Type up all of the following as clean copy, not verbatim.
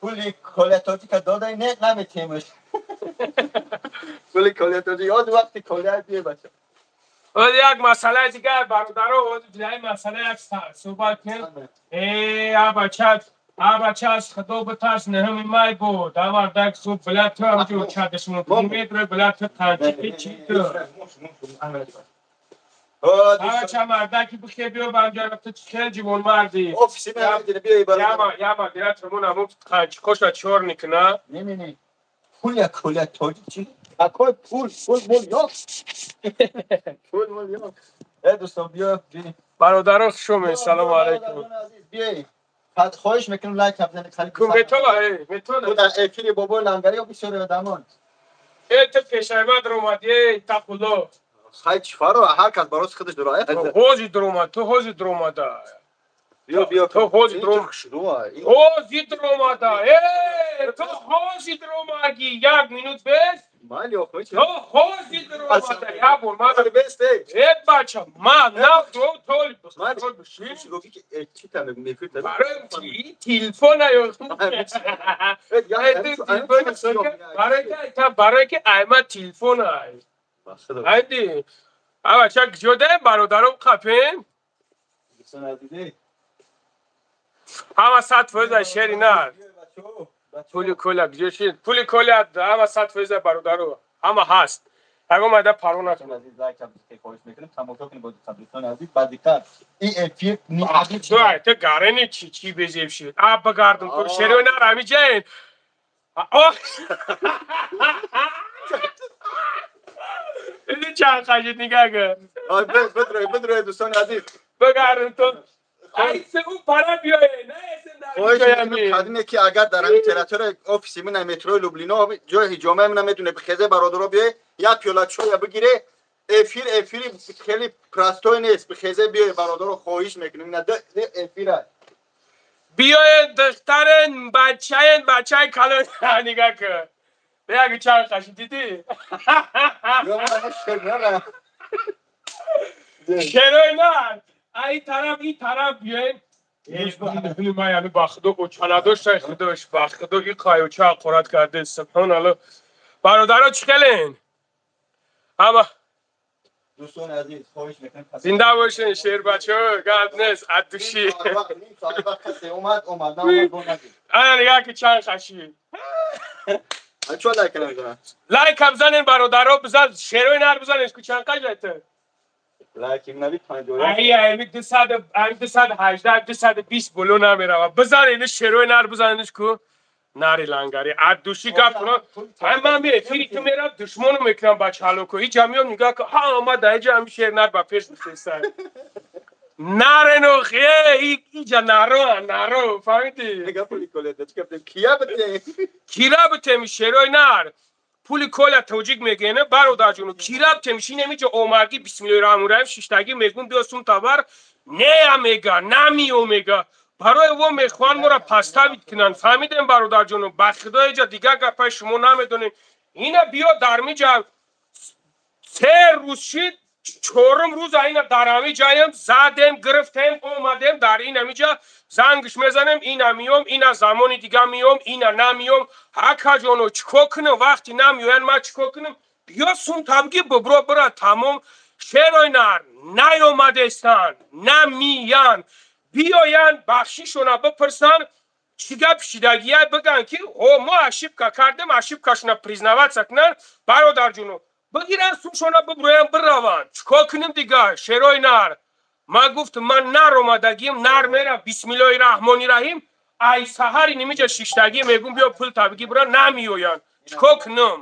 Пули колия тоҷика додай, не наметемаш. Пули колия тоҷик ёд вақти колия бие, бача. Як масъалаи дигар, бародаро, масъала як суҳбат кунем. Э, а бача, а бача, аз худо битарс, 9-ми май буд. Амардак суб била ту ҳамҷо чадашмон метро била ту қанчи чи ту. Бача, мардаки бихе биё банҷа, ту хел ҷивонмарди. Офиси биёи. Яма яма директор мон ҳамон қанчи хоша чор никна. Не, не, не. Пул як колия тоҷик чи? Какой пул? Пул мол ёфт. Пул мол ёфт. Э, дӯстон, биё. Бародаро, хуш омед. Салому алайкум. Биёй. Хоҳиш мекунам, лайк бизанед. Ку метона, э, метона. Дар эфири бобои лангари бисёри одамон. Э, ту пешаймад ромадӣ, э, тақулло. Хай, чӣ фаро, ҳар кас барои худаш дора. Ҳози дромад, ту ҳози дромада. Биё, биё. Ту ҳози дром. Ҳози дромада. Э, ту ҳози дромаги, як минут бес. Майли, охо. Ту ҳози дромада, як бор ман. Бес, э. Э, бача, ман на ту толи. Чӣ та мегум эфир та. Барои телефон ё. Барои ки айма телефон ай. Айди. А бача, куҷодаем, бародаром, қапен? Ҳама 100% шери нар. Пули коля куҷо шид? Пули коля ҳама 100%, бародаро. Ҳама ҳаст. Ягон майда парво накун. Ту гарени чи чи безеб шид? А багардум ту шери нар ҳамиҷаен. Иди чанд қажид, нигаҳ кун. Бидрои, бидрои, дӯстони азиз. Багардум ту. Айсе ӯ пара биёе, на кадиме ки агар дар ҳамин территорияи офиси мина, метрои Люблино, ҷои ҳиҷомаи мина медоне, бихезе, бародаро, биёе, як пиёла чоя бигире. Эфир эфири хеле простой нест. Бихезе, биёе, бародаро, хоҳиш мекунем, ина эфира. Биёед, духтарен, бачаен, бачаи калон, нигаҳ кун. Як чанд қаши дидӣ? Шерои нар. Ай тараф, и тараф биёед. Ман яъне ба худо оча надоштай, худош, ба худо и қай оча ҳақорат карде, субҳоналло. Бародаро, чӣ хелен? Ҳама дӯстони азиз, хоҳиш мекунем. Зинда бошен, шербачаҳо, гап нест, от души. Омад, омад, наомад. Ана нигаҳ ки чанд қаши. Чо лайк намекунам? Лайкам занен, бародаро, бизан, шерои нар бизанен, ку чанд қаш ту? Лайк нави 50. Ай, ай, 200, ай, 218, 220 боло намерава. Бизанен, шерои нар бизаненш ку. Нари лангари, от души гап кунам. Ай, ман эфири ту мерам, душмону мекунам ба чалоко. Ҳиҷа миём, нигаҳ ку, ҳа омад, ҳиҷа ҳами шер нар ба пеш бифрестад. Нарено, хе, иҷа наро, наро, фаҳмидӣ? Кия битем? Кира битем, шерои нар? Пули коля тоҷик мегӯяне, бародарҷону, кира битем? Шинем иҷа омаргӣ, бисмиллоҳи раҳмони раҳим, шиштагӣ, мегӯм биё сум табар, нея мега, намиё мега. Барои во мехоҳанд моро поставить кунанд, фаҳмидем, бародарҷону? Ба худо, иҷа дигар гапаи шумо намедонем. Ина биё дармиҷа 3 рӯз шид, чорум рӯз ина дар ҳами ҷаем задем, гирифтем, омадем дар ин ҳамиҷа зангш мезанем, ина миём, ина замони дига миём, ина намиём. Ҳакаҷоно, чӣ кор кунам? Вақти намеоянд, ман чӣ кор кунам? Биё сум табги, бибро, бира, тамом. Шерои нар наёмадестанд, намиянд. Биёянд, бахшишона бипурсанд, чӣ гап шидагия бигӯянд, ки о мо ошибка кардем, ошибкашона признаваться кунанд, бародарҷоно, бигиранд сумшона, биброянд, бираванд. Чӣ кор кунем дигар, шерои нар? Ман гуфтам, ман нар омадагием, нар мерам, бисмиллоҳи раҳмони раҳим. Ай саҳари нимиҷа шиштагӣ, мегӯм биё пул табигӣ бира, намеоянд. Чӣ кор кунам?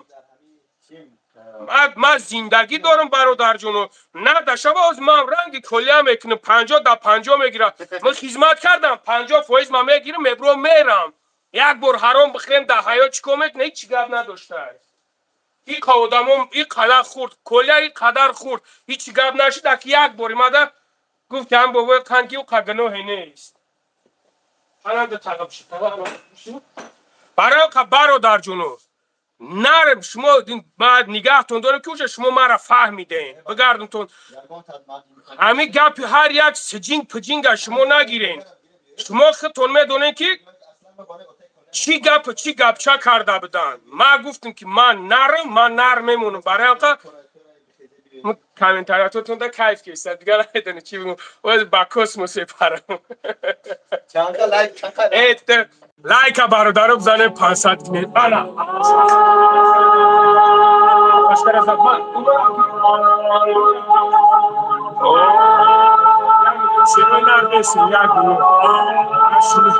Ман зиндагӣ дорам, бародарҷоно. Надашава, оз ман ранги колия мекунам, 50 да 50 мегирам. Ман хизмат кардам, 50% ман мегирам, мебро, мерам. Як бор ҳаром бихӯрем дар ҳаёт, чӣ кор мекунем? Ҳеҷ гап надошта. Иқа одамом и қадар хурд, колия и қадар хурд, ҳеҷ гап нашуд. Аки як бор имада гуфт, ҳам бобои қанд, ки ӯ қа гуноҳе нест. Барои қа, бародарҷоно, нарем. Шумо нигаҳтон дорем, ки уже шумо мара фаҳмидем. Бигардумтон, ҳамин гапи ҳар як сиҷинг пиҷинга шумо нагирен. Шумо худтон медонед, ки Чӣ гап, чӣ гапча карда буданд? Ман гуфтам, ки ман нарм, ман нарм мемонам. Барои ҳамқа комментариятотонда кайф кеста, дигар намедонам чӣ бигӯм. Оз ба космос мепарам. Чанқа лайк, чанқа? Лайка, бародаро, бизанем, 500 кунем. Ана башкара зад. Семинар нест, як шуну.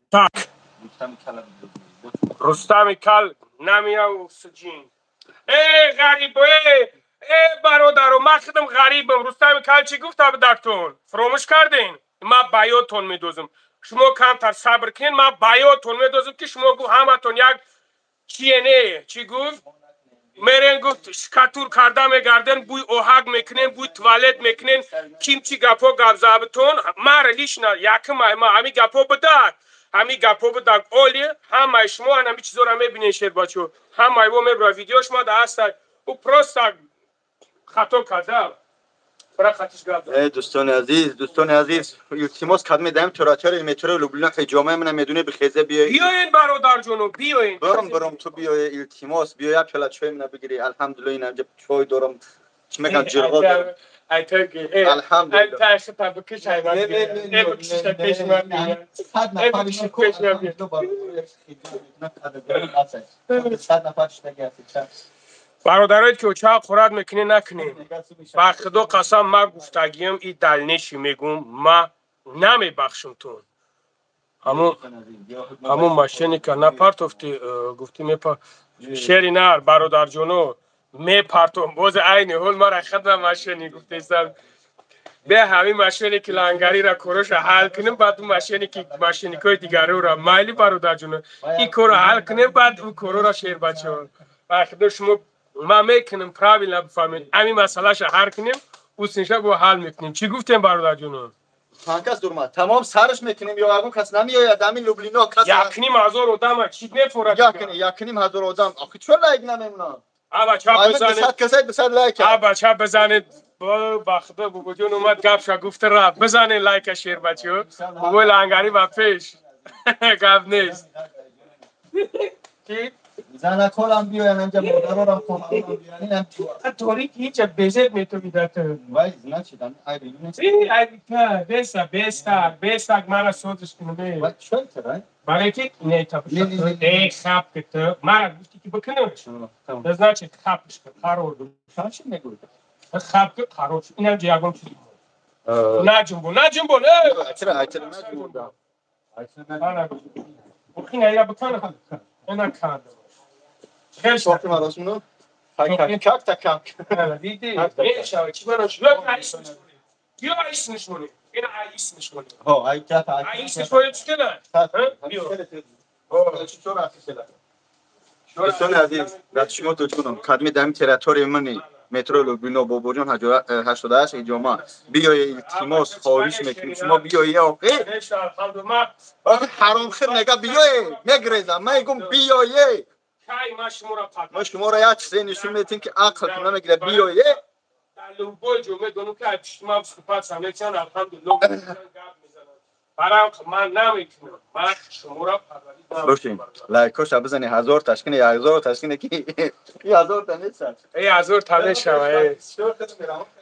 Так, Рустами Кал намияу суҷин. Э, ғариб, э, э, бародаро, ман худам ғарибам. Рустами Кал чӣ гуфта будактон? Фуромӯш карден? Ман ба ёдтон медозам. Шумо камтар сабр кунед, ман ба ёдтон медозам, ки шумо гуфт, ҳаматон як чие, не, чӣ гуфт? Мерен, гуфт, шкатур карда мегарден, бӯи оҳак мекунен, бӯи туалет мекунен. Ким чӣ гапҳо гап забтон? Мара лично якм ма ҳами гапҳо будак, ҳами гапҳо будак. Оли ҳамаи шумо ҳами чизоро мебинен, шербачо, ҳамаи во мебра, видео шумо да ҳаста. Ӯ просто хато карда. Э, дӯстони азиз, дӯстони азиз, илтимос кад медаҳем, территорияи метрои Люблино ҳиҷомаи мана медуне, бихезе, биёй. Биёен, бародарҷоно, биёен. Баром, баром, ту биёе, илтимос, биё, як пиёла чой мана бигири. Алҳамдулилла, инамҷа чой дорам, чӣ мегӯям, ҷирғо дорам. Алҳамдулилла. 100 нафар, 100 нафар шидаги ҳастед. Бародарое ки оча хӯрат мекунӣ, накунем. Ба худо қасам, ма гуфтагиам и далнеши мегум, ма намебахшумтон. Ҳамун мошенника напартофти, гуфти мепа шери нар, бародарҷоно, мепартом. Боз айни ҳол мара хадма мошенник гуфтесам. Бе ҳамин мошенники лангарира короша ҳал кунем, баъд ӯ мошенники мошенникои дигарора. Майли, бародарҷоно, ин корро ҳал кунем, баъд ӯ корора. Шербачаҳо, ба худо, шумо ман мекунем, правильно бифаҳмед, ҳамин масъалаша ҳал кунем, усинша бо ҳал мекунем. Чӣ гуфтем, бародарҷоно? Чанд кас дурмад? Тамом сарш мекунем ё ягон кас намеояд? Ҳамин Люблино кас 1,5 ҳазор одама чӣ мефорад? 1,5 ҳазор одам, охи чо лайк намемонад? А бача, бизанед. 100 касай, 200 лайк. А бача, бизанед. Ба худо, бобоҷон омад, гапша гуфта рафт. Бизанед лайка, шербачо. Бобои лангарӣ ба пеш, гап нест. Занакорам биёян анҷа, модарорам, хоҳарорам биёян, инам. Торик ҳеҷ безеб метобида ту. Вай, значит, ай. Ай, беса, бестак, бестак, мара созиш кунам. Вай, чой тра? Барои ки не та э хап ки ту мара гуфти ки бикунам. Значит, хапш ки қарор. Чӣ мегӯӣ? Хап ки қарор. Инам ягон чиз. Наҷунбон, наҷунбон. Айтра, айтра, наҷунбон. Ана. Охина я бикунам. Ина кардам. Шохи маросмуно? Как так как? Диди, мешава, чӣ мана шуд? Биё, айс нишонӣ. Ина айс нишонӣ. Ҳо, ай та айс нишонӣ чӣ кана? Биё. Дӯстони азиз, дар шумо тоҷиконам, кадми дар территорияи мани метро Люблино, бобоҷон 88 иҷома биёе, илтимос, хоҳиш мекунем, шумо биёе. Охи ҳаромхир мега, биёе, мегрезам. Ман мегум, биёе. Мо шуморо як чизе нишон медиҳем, ки ақл намегирад. Биёе. Дар любой ҷо медонам, ки ай пишти ман выступать метиҳан, алҳамдулилло, гап мезанам. Барам ман намекунам, ман шуморо бошин, лайкоша бизани, 1000 ташкини, 1000 ташкини, ки 1000 та нестан. Э, 1000 та мешава. Э,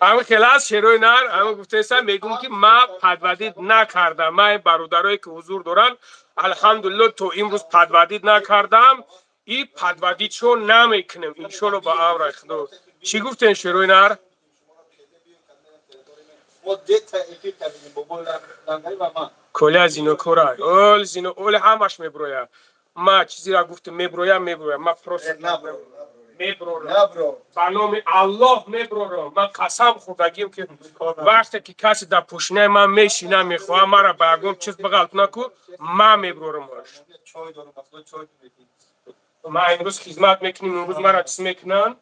ҳами хелас, шерои нар, ҳами гуфтаестам, мегӯм, ки ман подводить накардам. Ман бародарое ки ҳузур доранд, алҳамдулилло, то имрӯз подводить накардам и подводить шо намекунем, иншолло, ба амраи худо. Чӣ гуфтем, шерои нар? Мо дета эфир кардем, бобои лангари ва ман. Коля зинокора, ол зино, оли ҳамаш меброя. Ма чизира гуфтам, меброя, меброя. Ма просто меброрам. Ба номи Аллоҳ меброрам. Ман қасам хӯрдагим, ки вақте ки касе дар пӯшинаи ман мешина, мехоҳам мара ба ягон чиз бағалтуна ку, ман меброрам. Ман имрӯз хизмат мекунем, имрӯз мара чиз мекунанд.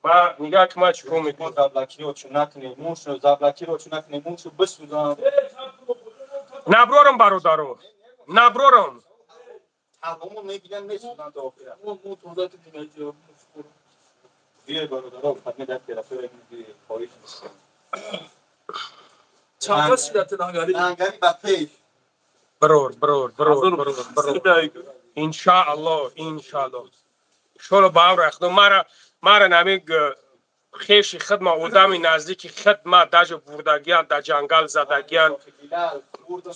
Ма нигаҳ ки ман чӣ кор мекунам. Заблокиро чу накунем, мушу заблокиро чу накунем, мушу бисӯзам. Наброрам, бародаро, наброрам. Ҳамон мегиран, месӯзанд до охира. Биёй бародаро, хатме дар территория хоҳиш мекунам. Чанд шиддати лангари? Лангари ба пеш. Брор, брор, брор, брор, брор. Иншааллоҳ, иншааллоҳ. Шоло бавра худо мара нами хеши хидма одами наздики хидма даже бурдагиян, дар ҷангал задагиян,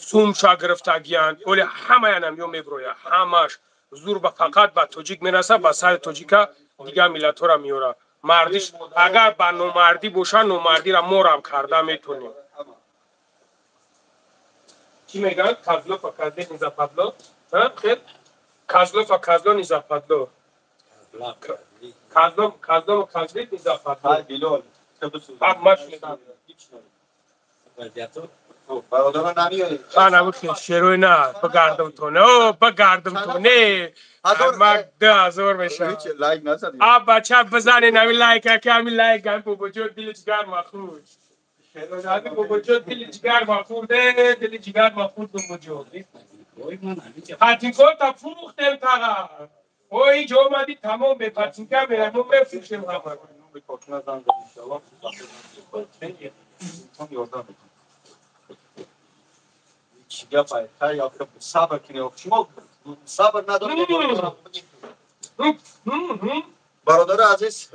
сумша гирифтагиян. Оли ҳамаянам ё меброя, ҳамаш зур ба фақат ба тоҷик мераса, ба сари тоҷика дигар миллатҳоро меёра. Мардиш агар ба номардӣ боша, номардиро морам карда метонем. Чӣ мегӯянд? Козлов а козле не западло? Хел? Козлов а козло не западло. Козлов, козлов, козлит не западло. Билол. Бародарон намеоед. Ана шерои на, багардам то, не, багардам то, не. Мак 2000 мешавад. Лайк назадӣ. А бача бизанед ҳамин лайк, аки ҳамин лайк, ҳамин бобоҷон дили ҷигар махӯрд. Ҳамин бобоҷон дили ҷигар махӯрд, дили ҷигар махӯрд бобоҷон. Патинкота фурӯхтем таға. О инҷо омадӣ тамом бе патинка меравем, мо мефурӯшем ҳама. Чӣ гапай? Сабр кунед. Шумо сабр надоред. Бародари азиз,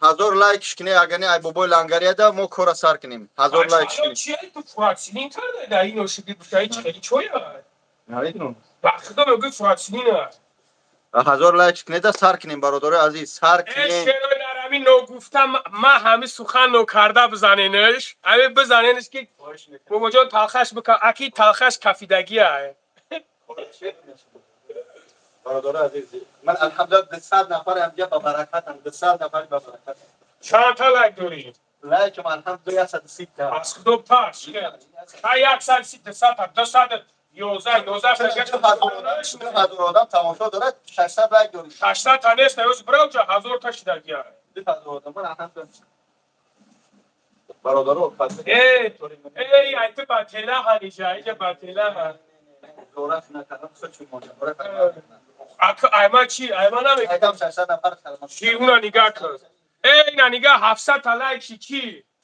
1000 лайк шикне, агар не ай бобои лангарияда мо кора сар кунем. 1000 лайк шикне. Чӣ ту фраксилин карда дар ин ошиби бушаи чӣ чоя? Намедонам. Ба худо мегӯй фраксилина. 1000 лайк шикнеда сар кунем, бародари азиз, сар кунем. Шерои нарами ногуфта ма ҳами сухан нокарда бизаненаш. Ҳами бизаненаш ки бобоҷон талхаш бика, аки талхаш кафидагия. Бародари азиз, ман алҳамдулилла 200 нафар ҳамҷа ба баракатам, 200 нафар ба баракатам. Чанд та лайк дорӣ? Лайкам алҳамдулилла 130 та. Аз худо тарс. Ха 130 200 200 11 11 ҳазор одам тамошо дорад, 600 лайк дорӣ. 600 та нест, ҳоз бирав ҷа 1000 та шидагия. 2000 одам, ман алҳамдулилла. Бародаро, эй, эй, ай ту ба тела ҳанижа, иҷа ба тела ҳа. Дораш накардам, чун монда. Айма чӣ? Айма намекунам. Айдам 600 нафар салом. Чӣ уна нигаҳ кун. Эй, ина нигаҳ 700 та лайк ши чӣ?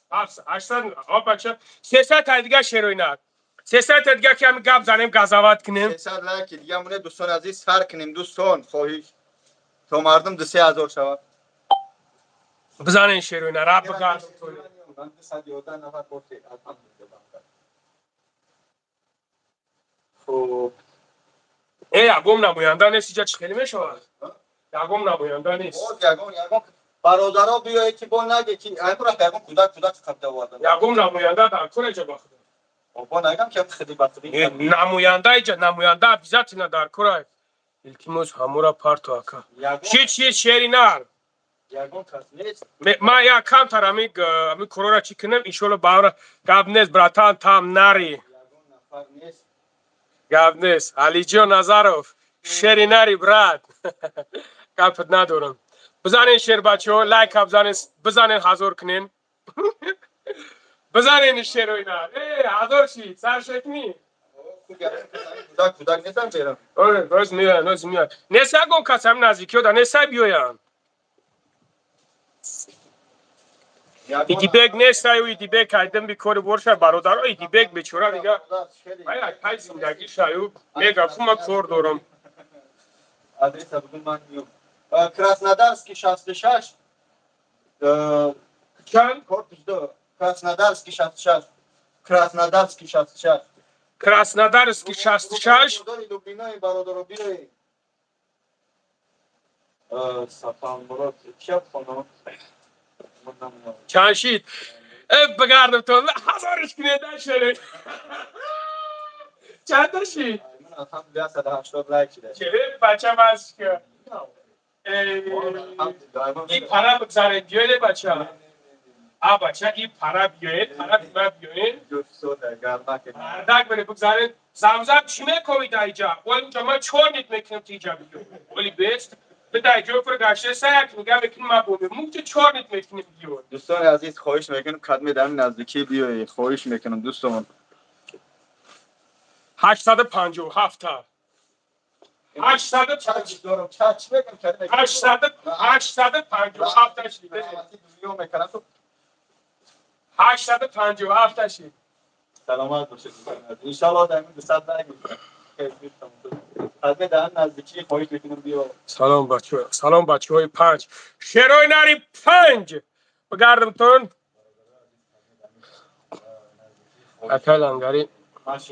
800, о бача, 300 та дига шероина. 300 та дига ки ҳами гап занем, газават кунем. 300 лайк дига моне дӯстони азиз, сар кунем дӯстон, хоҳиш. То мардум 2000 шавад. Бизанен шероина, раб бигардон. 211 нафар боше, алҳамдулилла. Хуб. Э, ягон намоянда нест, иҷа чӣ хеле мешавад? Ягон намоянда нест. Боз ягон, ягон бародаро биёед ки бо наге ки айбура ягон кӯдак кӯдак қабда овардан. Ягон намоянда дар кор иҷа ба худо. Бо нагам ки хиди ба хиди. Намоянда иҷа, намоянда обязательно дар кор. Илтимос ҳамура парто ака. Чӣ чӣ шери нар? Ягон кас нест. Ма як камтар ами корора чӣ кунем, иншоалло баъра гап нест, братан, там нари. Ягон нафар нест. Гап нест. Алиҷон Назаров, шери нари, брат. Гапат надорам. Бизанен шер бачаҳо, лайка бизанен, бизанен 1000 кунен. Бизанен шеро ина. Э, 1000 шид, сар шекни. Кӯдак кӯдак нестам берам. Оре, боз меоян, боз меоян. Нест ягон кас ҳам наздикиҳо да нестай биёян. Идибек нестай, Идибек айдим бикори борша бародаро, Идибек бечора дига. Ай ай зиндагӣ шаю, мега кума кор дорам. Адреса бугун ман миём. Краснодарский 66. Чанд? Корпус 2. Краснодарский 66. Краснодарский 66. Краснодарский 66. Лублинои бародаро биёед. Сафармурод чип хонам. Чанд шид? Э, бигардам то 1000 кунеда шере. Чанд та шид? Ман алҳамдулилла 180 лайк шида. Че бача бас ки. Ин пара бигзаред биёед бача. А бача ин пара биёед, пара бима биёед. Мардак бере бигзаред. Замзам чӣ мекови дар иҷа? Оли унҷа ман чор нит мекунем ти иҷа биё. Оли бест. Бидай ҷо фур гашта саяк нигаҳ мекунем ма бомем. Муҷа чор нит мекунем биё. Дӯстони азиз, хоҳиш мекунем кадме дар наздикӣ биёед. Хоҳиш мекунам дӯстон. 857 та. 800 дорам. Ча чӣ мегам карим? 800 857 таши. 857 таши. Саломат бошед. Иншаллоҳ дар ин 200 лайк мекунам. Дар наздикӣ хоҳиш мекунам биё. Салом бачаҳо. Салом бачаҳои панҷ. Шерои нари панҷ. Бигардамтон. Акай Лангари,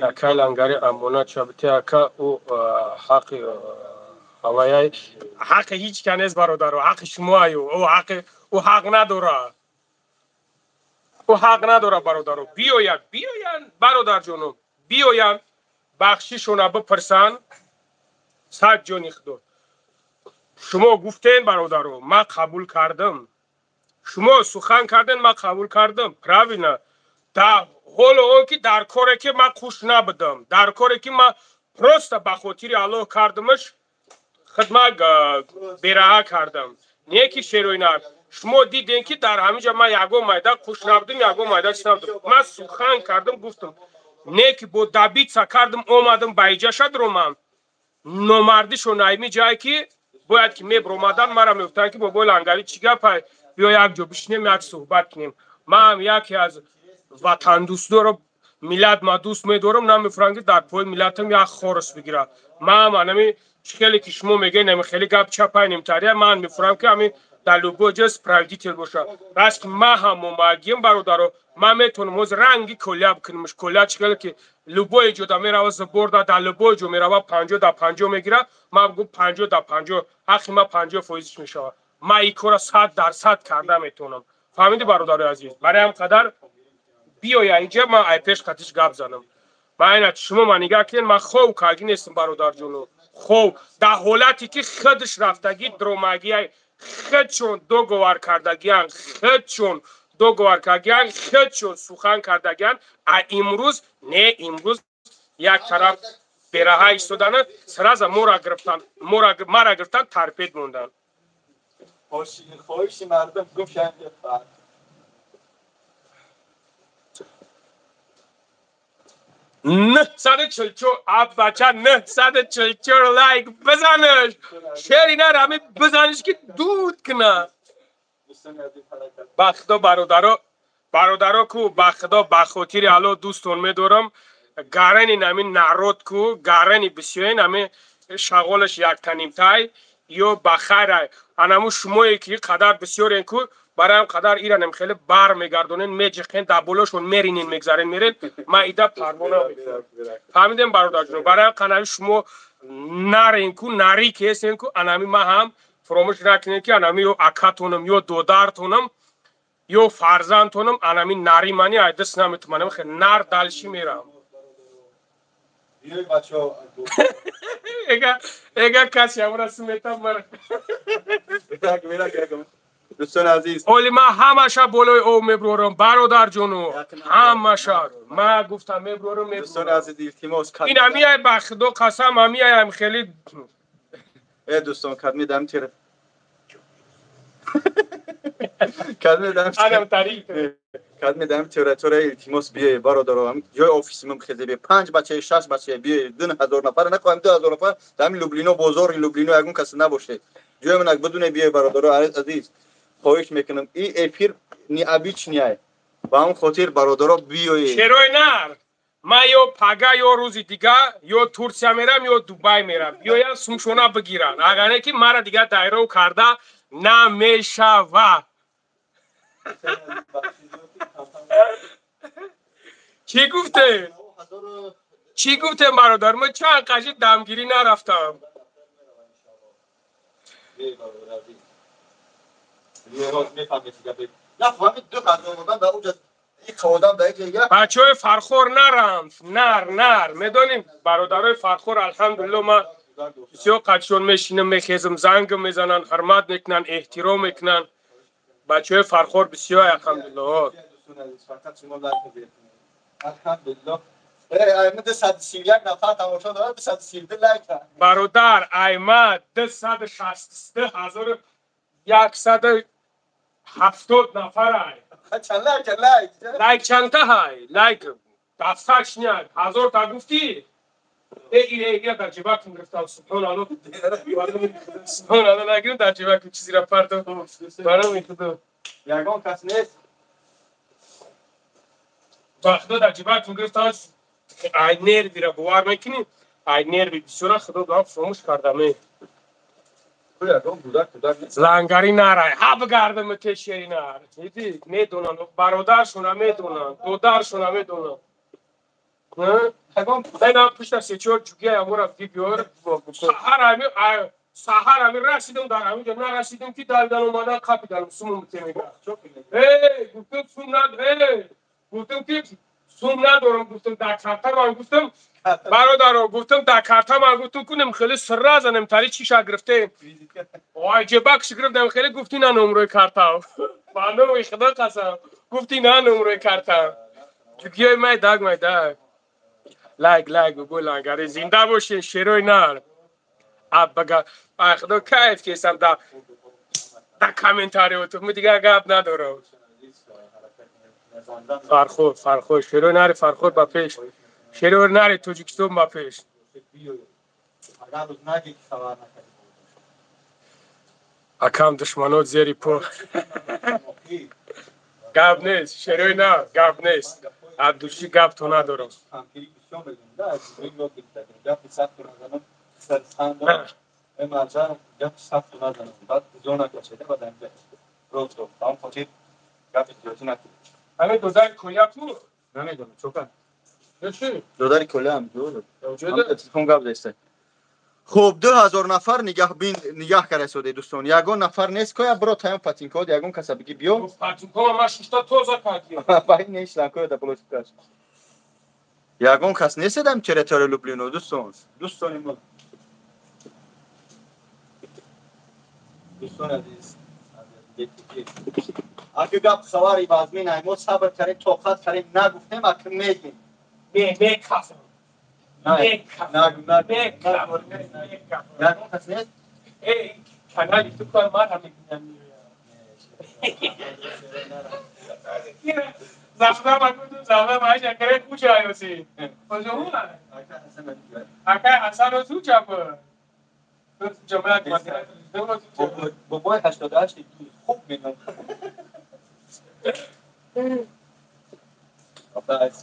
акай Лангари амонат шабите ака ӯ ҳаққи ҳаваяй ҳаққи ҳеҷ ка нест бародаро, ҳаққи шумоаю ӯ ҳаққи ӯ ҳақ надора. Ӯ ҳақ надора бародаро. Биёянд, биёянд бародарҷоно, биёянд бахшишона бипурсанд. Сад ҷони худо. Шумо гуфтен бародаро, ман қабул кардам. Шумо сухан карден, ман қабул кардам. Правильно. Да ҳоло он ки дар коре ки ман хуш набудам, дар коре ки ман просто ба хотири Аллоҳ кардамаш, хидмат бераҳа кардам. Не ки шерои нар. Шумо дидем ки дар ҳамин ҷо ман ягон майда хуш набудам, ягон майда чиз набудам. Ман сухан кардам, гуфтам. Не ки бо добиться кардам, омадам ба иҷа шад ромам. Номардишон айми ҷае ки бояд ки мебромадан, мара мегуфтанд ки бобои Лангари чӣ гапай, биё як ҷо бишинем, як суҳбат кунем. Ман яке аз ватандӯстдоро миллат ма дӯст медорам, намефурам ки дар пои миллатам як хорус бигирад. Ман анами чӣ хеле ки шумо мегӯед, нами хеле гап чапай нимтария, ман мефурам ки ҳамин дар любой ҷо справедитель боша. Раст ки ман ҳам омагием бародаро, ман метавонам ҳозир ранги коля бикунамш. Коля чӣ хеле ки любой ҷо да мерава заборда, дар любой ҷо мерава 50 да 50 мегира, ман бигӯм 50 да 50, ҳаққи ман 50 фоизиш мешавад. Ман ин кора 100% карда метавонам. Фаҳмиди бародарои азиз? Барои ҳам қадар биёя инҷа, ман ай пеш қатиш гап занам. Ман ина шумо ман нигаҳ кунед, ман хов каргӣ нестам бародарҷоно. Хов дар ҳолате ки худаш рафтагӣ дромагиай, худшон договор кардагиян, худшон договор кардагиян, худшон сухан кардагиян. А имрӯз не, имрӯз як тараф бераҳа истодана, сразу мора гирифтан, мара гирифтан, торпед мондан. Хоҳиши мардум гуфт. 944 аб бача, 944 лайк бизанаш. Шери нар ҳами бизаниш ки дуд куна. Ба худо бародаро, бародаро ку, ба худо, ба хотири Алло дӯстон медорам. Гарани нами народ ку, гарани бисёен ҳами шағолаш яктанимтай ё ба хайрай. Анаму шумое ки қадар бисёрен ку, барои ҳам қадар иранем хеле бар мегардонен, меҷиқен, дар болошон меринен, мегзарен, мерен. Ман ида парво намекунам. Фаҳмидем бародарҷоно? Барои қанави шумо нарен ку, нари ки ҳестен ку, анами ман ҳам фуромӯш накунед ки анами ё акатонам, ё додартонам, ё фарзандтонам, анами нари мани ай даст наметуманам, хе нар дальше мерам. Эга эга каси амра сумета мара. Дӯстони азиз, оли ман ҳамаша болои об меброрам бародарҷоно, ҳамаша ман гуфтам меброрам. Дӯстони азиз, илтимос. Ин ҳамияй, ба худо қасам, ҳамияй хеле. Э дӯстон, кадми дам тир кадми дам адам тарик. Кадми дам территория, илтимос, биёе бародаро, ҷои офисимон хезе бие, панҷ бачаи, шаш бачаи биёе, 2000 нафар нахоҳем, 2000 нафар дар ҳамин Люблино, бозори Люблино ягон касе набошед. Ҷои манак бидуне биёе бародаро азиз, хоҳиш мекунам, ин эфир необычный, ба ҳамон хотир бародаро биёед. Шерои нар, ман ё пага, ё рӯзи дига ё Турсия мерам, ё Дубай мерам. Биёян сумшона бигиранд, агар не ки мара дига дайров карда намешава. Чӣ гуфте, чӣ гуфте бародар? Ман чанд қаши дамгирӣ нарафтам. Нафаҳмид, 2000 одам дар уҷа, одам дар як. Бачаҳои Фархор наранд, нар нар медонем, бародарои Фархор, алҳамдулилло, ман бисёр қадшон мешинам, мехезам, зангм мезананд, ҳурмат мекунанд, эҳтиром мекунанд. Бачаҳои Фархор бисёр, алҳамдулилло. Алҳамдулилло, 231 нафар тамошо дорад, 232 лайк. Бародар, айма 266170 нафарай. Чанд лайк, лайк? Лайк чандта ҳай? Лайк достаточно, ҳазорта гуфтӣ. Эй, дар ҷибакум гирифтам, субҳоналлоҳ. Субҳоналлоҳ, нагирам дар ҷибакум чизира партов. Барои Худо. Ягон кас нест. Ба Худо дар ҷибакум гирифтам. Ай нервира бовар мекунӣ? Ай нерви бисёра Худо дам фаромӯш кардам. Лангари нарай, ҳа бигардам тешери нар. Диди, медонанд, бародаршона медонанд, додаршона медонанд. Ма пушта се-чор ҷугия амора бибиёр. Саҳар ами расидам дар ҳаминҷо, нарасидам ки давидан омадан қапиданам сумум темега. Эй, гуфтам сум над, эй, гуфтам ки сум надорам, гуфтам дар карта ман гуфтам бародаро, гуфтам дар карта ман гуфтам кунем хеле сира занем тари чиша гирифтем. Ой, ҷебакш гирифтам хеле гуфти на номрои карта. Ба номи Худо қасам, гуфти на номрои карта. Ҷугиёи майдаг майдаг. Лайк лайк бо лангари зинда бошин шерои нар. Аббага, ай Худо кайф кесам да комментарио ту дигар гап надорам. Фархор, Фархор, шерои нари Фархор ба пеш. Шерои нари Тоҷикистон ба пеш. Акам душманот зери по. Гап нест, шерои нар, гап нест. Абдуши гап то надорам. Ҳамин додари Коля ку? Намедонам, чокан. Чӣ? Додари Коля ҳам ҷо. Телефон гап заиста. Хуб, 2000 нафар нигаҳ карда истодаи дӯстон. Ягон нафар нест, коя биро таём патинкод, ягон каса биги биё. Патинкома ма шушта тоза кардиям. Ба ин нешлан коя да блочкаш. Ягон кас нест дар территорияи Люблино, дӯстон. Дӯстони мо. Дӯстони азиз, аки гап хабари вазмин ай, мо сабр кардем, тоқат кардем, нагуфтем, аки мегем. Мекафам. Ягон кас нест? Эй, канали ту кор ман ҳам мебинам. Завтра магуду, завтра маша кare куча аёси. Кожо Акай Ҳасан ту чап. Ҷамоат бобои 88 хуб медонам.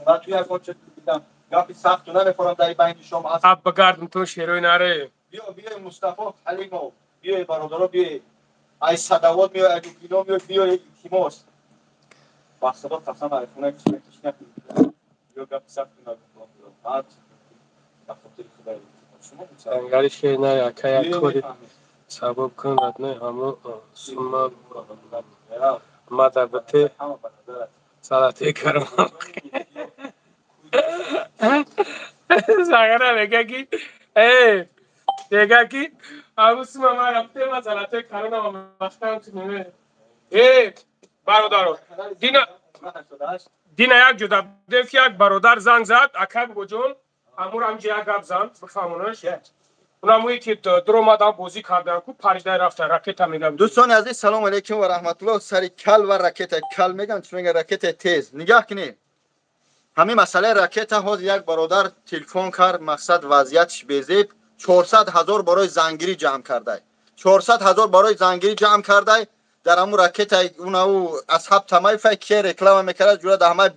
Ман ту ягон чиз дидам. Гапи сахту намехӯрам дар байни шом. Аб багардам ту шерои наре. Биё, биё Мустафо Ҳалимов, биё бародаро, биё. Ай Садавод меояд, ай Люблино меояд, биё илтимос. Ба Худо қасам, ай хона киш накунед. Биё гапи сахту нагӯ. Баъд ба хотири Худо илтимос. Шумо Лангари шери наре, ака як кори сабаб кун родной ҳамо сума мадабате салате карам. Сагара мега ки э мега ки ҳамун сума ма рафте ма салате каронам вақтам кунем. Э бародаро, дина як ҷо дабдем ки як бародар занг зад, ака бобоҷон, ҳамуро ҳамҷо як гап зан бифаҳмонаш. Унамое ки дуромадан бозӣ кардан ку паридай рафтан ракета мегам. Дӯстони азиз, салому алейкум ва раҳматуллоҳ. Сари кал ва ракета кал меган, чӣ меган ракета тез. Нигаҳ кунед. Ҳамин масъалаи ракета ҳозир як бародар телефон кард, мақсад вазъиятш безеб, 400 ҳазор барои зангирӣ ҷамъ кардай. 400 ҳазор барои зангирӣ ҷамъ кардай. Дар ҳамун ракета унау асҳаб тамайфай ки реклама мекард, ҷура дар ҳамаи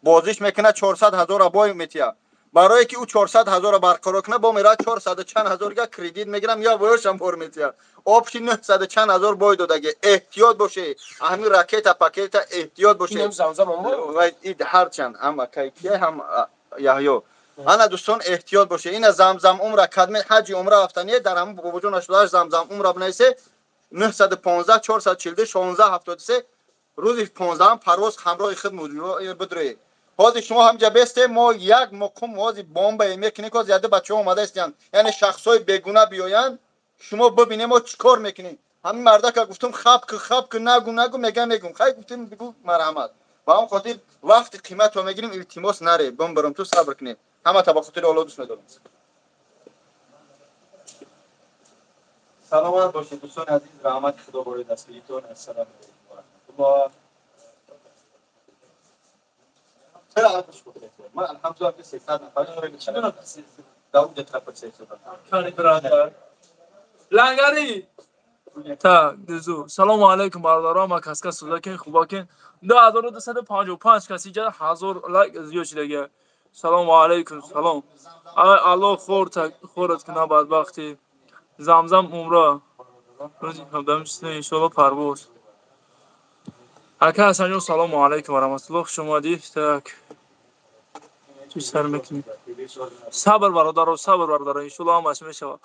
бозиш мекунад, 400 ҳазорро бой метия. Барое ки ӯ 400 ҳазорро барқарор кунад, бо меравад 400 чанд ҳазорга кредит мегирам, я боёшам бор метия. Обши 900 чанд ҳазор бой додаги. Эҳтиёт боше. Ҳамин ракета пакета эҳтиёт боше. Ҳарчанд ҳам акайкия ҳам Яҳё. Ана дӯстон эҳтиёт боше. Ина замзам умра кадме ҳаҷи умра рафтание дар ҳамун бобоҷон 88 замзам умра бинависе 915 442 1673 рӯзи 15 парвоз ҳамроҳи худ бидроед. Ҳозир шумо ҳамҷа бесте, мо як муқум ҳозир бомба мекунем, ки ҳозир яде бачаҳо омада истиянд. Яъне шахсҳои бегуна биёянд, шумо бибинем мо чӣ кор мекунем. Ҳамин мардака гуфтум хаб ку, хаб ку, нагу, нагу, мегам, мегум. Хай гуфтем бигу марҳамат. Ба он хотир вақти қиматро мегирем, илтимос наре, бомбарам ту сабр кунед. Ҳамата ба хотири Аллоҳ дӯст медорам. Саломат бошед дӯстони азиз, раҳмати Худо бори дастгиритон. Ассалому алайкум ва раҳматуллоҳ. چرا الان خوش گفته؟ من الحمدلله که 300 نفر. Лангари. Так, дузу. Салому алейкум бародарон, ма каска сузакин, хубакин. 2255 каси ҷа 1000 лайк зиёд шидаги. Салому алейкум, салом. Ай Аллоҳ хорат кунад бадбахтӣ. Замзам умра. Рӯзи 17 иншоалло парвоз. Ака Ҳасанҷон, салому алейкум ва раҳматуллоҳ, хуш омадӣ. Так. Чӣ сар мекунӣ? Сабр бародаро, сабр бародаро, иншоалло ҳамаш мешавад.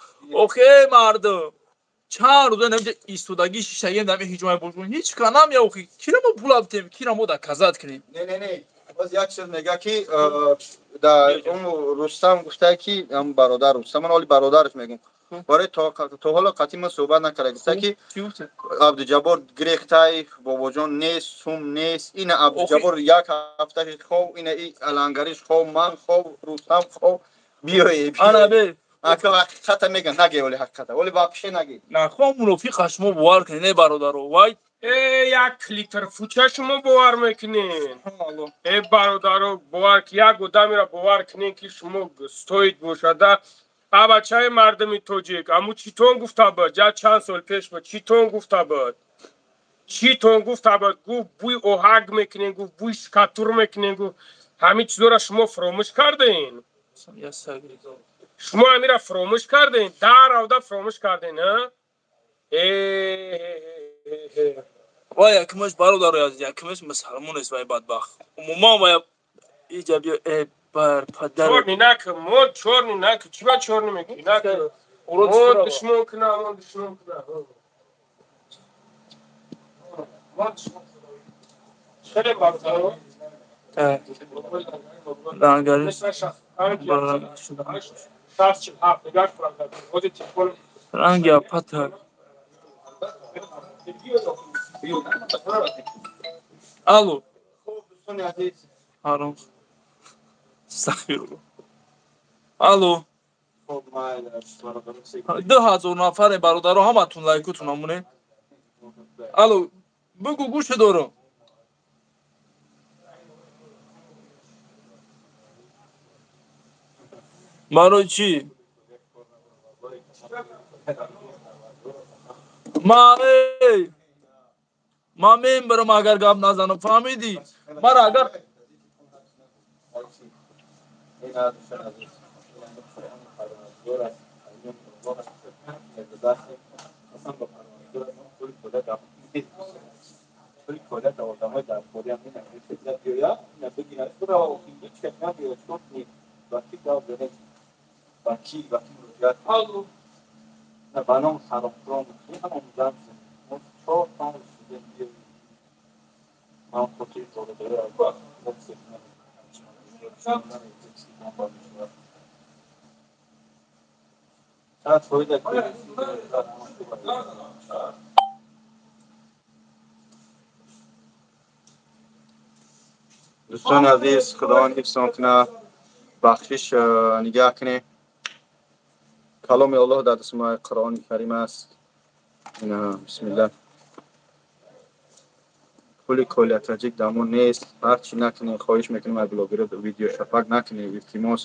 Охе мардум, чанд рӯза намҷа истодагӣ шишагем дар ҳиҷои бошгоҳ, ҳеҷ ка намя охи. Кира мо пул абтем, кира мо доказать кунем? Не, не, не. Боз як чиз мега ки дар он Рустам гуфта ки ам бародар Рустам, ман оли бародараш мегум. Барои то ҳоло қатъи ман суҳбат накарда, гуфта ки Абдуҷаббор гирехтай, бобоҷон нест, сум нест. Ина Абдуҷаббор як ҳафта хов, ина и алангариш хов, ман хов, Рустам хов, биёе. Ана бе. Ака ҳақиқата меган, наге оли ҳақиқата. Оли вообще наге. Нахо мунофиқа шумо бовар кунед, не бародаро. Вай. Э, як литр фуча шумо бовар мекунед. Э, бародаро, бовар як одамеро бовар кунед ки шумо стоит бошада. А бачаи мардуми тоҷик, аму читон гуфта буд, ҷа чанд сол пеш буд, читон гуфта буд. Читон гуфта буд, гуфт бӯи оҳак мекунем, гуфт бӯи шкатур мекунем, гуфт ҳамин чизоро шумо фуромӯш кардем. Шумо ҳамира фуромӯш кардем, дар авда фуромӯш кардем, а? Э. Вай якмаш бародарои азиз, якмаш мусалмон нест вай бадбахт. Умуман вай иҷа биё э бар падар. Чорни нак, мо чорни нак, чӣ ба чорни мекунӣ? Нак. Мо душмон куна, мо душмон куна. Мо душмон куна. Хеле бародаро. Лангари. Ранги апата. Алло. Ҳаром. Астағфируллоҳ. Алло. 2000 нафаре бародаро, ҳаматун лайкутун амоне. Алло, бугу гӯш дорам. Барои чӣ? Ма мембарам агар гап назанам, фаҳмидӣ? Мара агар Дӯстони азиз, Худованд ҳифзтон кунад, бахшиш нигаҳ кунед. Каломи Аллоҳ дар дасти мо Қуръони Карим аст. Ина бисмиллаҳ. Пули Коля Таҷик дар мо нест. Ҳар чӣ накунем, хоҳиш мекунем аз блогерро видео шафак накунем, илтимос.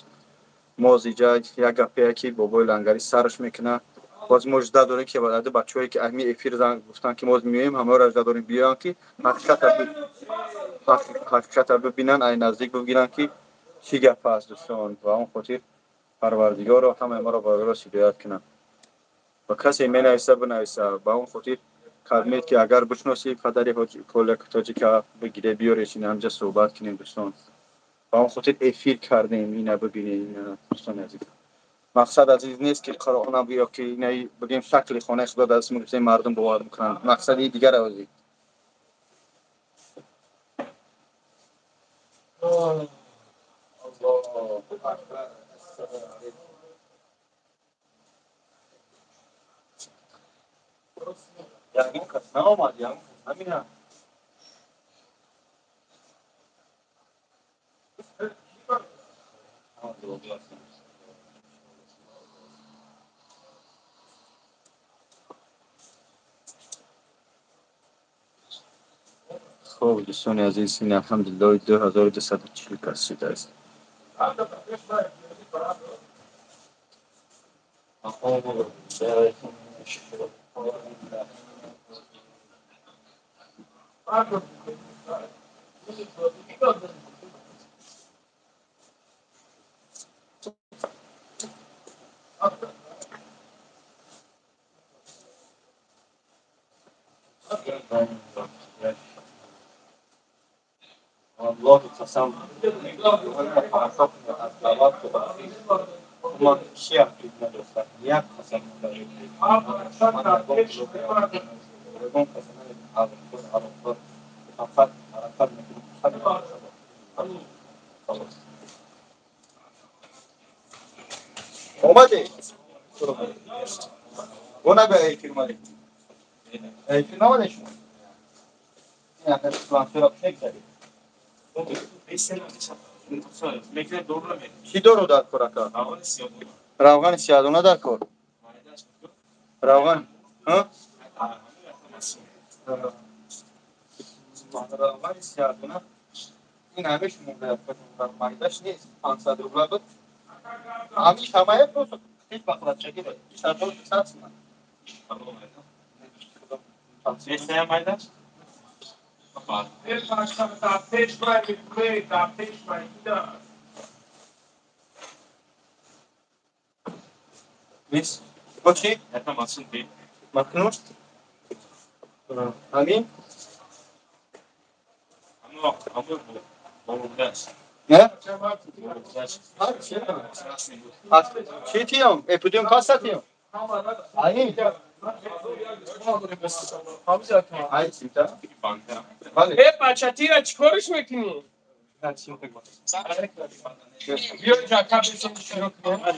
Мо зиҷа як гапе ки бобои Лангари сараш мекунад. Боз мо жда дорем ки баъд бачаҳое ки ами эфир занг гуфтан ки мо меоем, ҳамаро жда дорем биёянд ки ҳақиқата бибинанд, ай наздик бигиранд ки чӣ гап аст дӯстон. Ва он хотир Парвардигоро ҳамаи моро ба рост ҳидоят кунад. Ва касе менависа бинависа, ба он хотир калмед ки агар бишносӣ падари Коля Тоҷика бигире биёреш, ин ҳамҷа суҳбат кунем дӯстон. Ба он хотир эфир кардем, ина бибинед, ина дӯстони азиз. Мақсад аз ин нест ки Қуръонам ё ки ина бигем шакли хонаи Худо дар дасти мо мардум бовар мекунанд. Мақсади дигар азиз. Ягон кас наомад, ягон кас намеяд. Хуб дӯстони азиз, ин алҳамдулиллоҳ 2240 кас шудааст. والله قسم ما کیه نداشتم یک قسم اومده اون به ایفیل اومده ایفیل نامده شما این چی دارو در کار اکا؟ روغن سیادونه در کار روغن ها؟ روغن سیادونه این همیش مونده مایدش نیست 500 روبل بود همیش همه پروسو هیچ بخورد چگیره 1200 سومن چی؟ مکنون؟ همین؟ نه؟ چی تیم؟ اپودیوم پاس تیم؟ آین؟ ای بچه تیره چیکارش میکنی؟ بیا اینجا کپی شروع کنیم.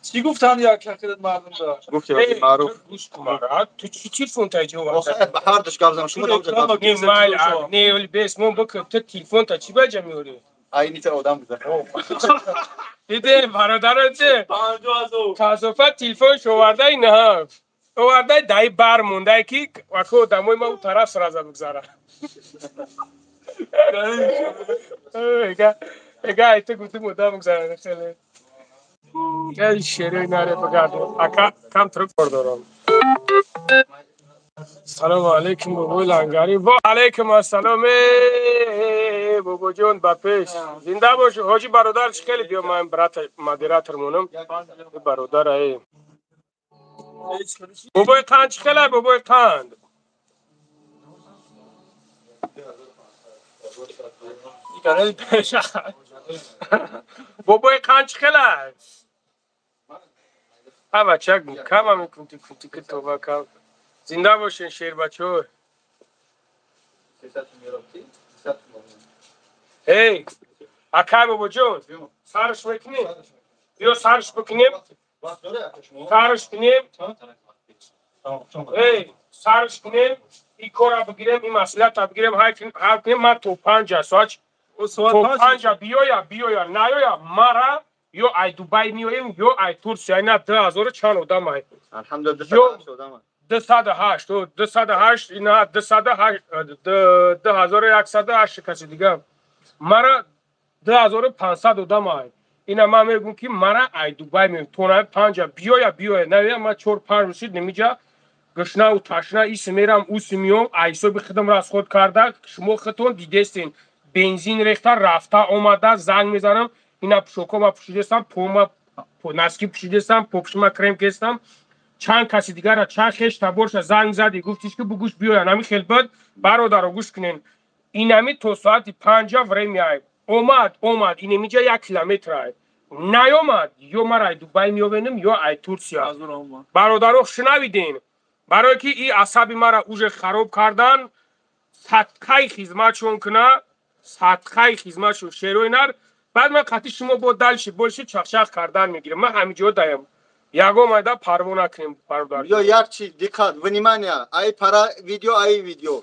چی گفتن یا کاکدت مردم دار؟ گفتی معروف. گوش کن تو چی تلفن تا جو آخه به هر دش گپ زدم شما دو نه مال نه ولی بس مون بک تو تلفن تا چی بجا میوری؟ عینی تر آدم بوده. دیده برادر چه؟ 50,000 تصادفا تلفن شو آورده نه آورده دای بار مونده که وقتی آدمای ما اون طرف سرازه بگذاره. اگه ایت گفتیم آدم بگذاره خیلی. ای شیری نره بگرد. اکا کم ترک بردارم. سلام علیکم بابای لنگری. و علیکم السلام بابا جون با پیش زنده باش حاجی برادر. خیلی بیا من برات مدیراتر مونم برادر. ای بابای قند خیلی بابای قند بابای قند خیلی ها بچه کم هم کنتی کنتی که توبه کم. زنده باشین شیر بچه. ای اکای بابا جون سرش میکنیم، بیا سرش بکنیم، سرش کنیم، ای سرش کنیم، این کارا بگیریم، این مسئله تا بگیریم، هر کنیم. من تو 5 ساعت تو 5 بیایا بیایا نیایا مرا یا ای دوبای میایم یا ای ترکیه. اینا 2000 چند آدم ای الحمدلله 208 آدم 208 208 اینا 208 2108 کسی دیگه مرا 2500 آدم ای اینا. من میگم که مرا ای دوبای میم تو 5 بیایا بیایا نه ما 4 5 روز نمیجا گشنا و تشنا ایس میرم اوس میام. ایسو خودم را از خود کرده شما خودتون دیدستین بنزین ریخته رفته آمده زنگ میزنم اینا پوشکما پوشیدستم پوما نسکی پوشیدستم پوپشما کریم کستم چند کسی دیگر را چند خیش تبارش زنگ زدی گفتیش که بگوش بیاین همی خیلی بد. برادر گوش کنین اینمی تو ساعت 5 время اومد اومد اینمیجا 1 کیلومتر ای نیومد یا مرا ای دوبای میوبینم یا ای ترکیه. برادرو شنویدین برای که این عصبی مرا اوج خراب کردن صدقه خدمتشون کنه صدقه خدمتشون شیروی نر. بعد من قطعی شما با دلشی بولشی چخچخ کردن میگیرم. من همینجا دایم یگو майда парво накунем бародар. Ё як чи диққат внимание ай пара видео ай видео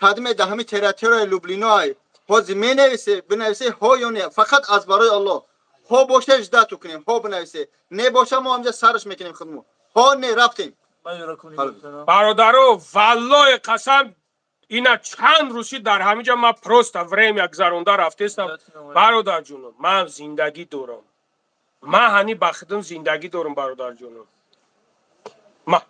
кадме да ҳами территорияи Люблино ай ҳози менависе бинависе ҳо ё не фақат аз барои Аллоҳ ҳо боша ждату кунем ҳо бинависе не боша мо ҳамҷа сарш мекунем худмо ҳо не рафтем. Бародаро валлоҳи қасам Ина чанд рӯзи дар ҳамиҷа ман просто время гузаронда рафтестам. Бародарҷоном, ман зиндагӣ дорам. Ман ҳани ба худам зиндагӣ дорам, бародарҷоном. Ма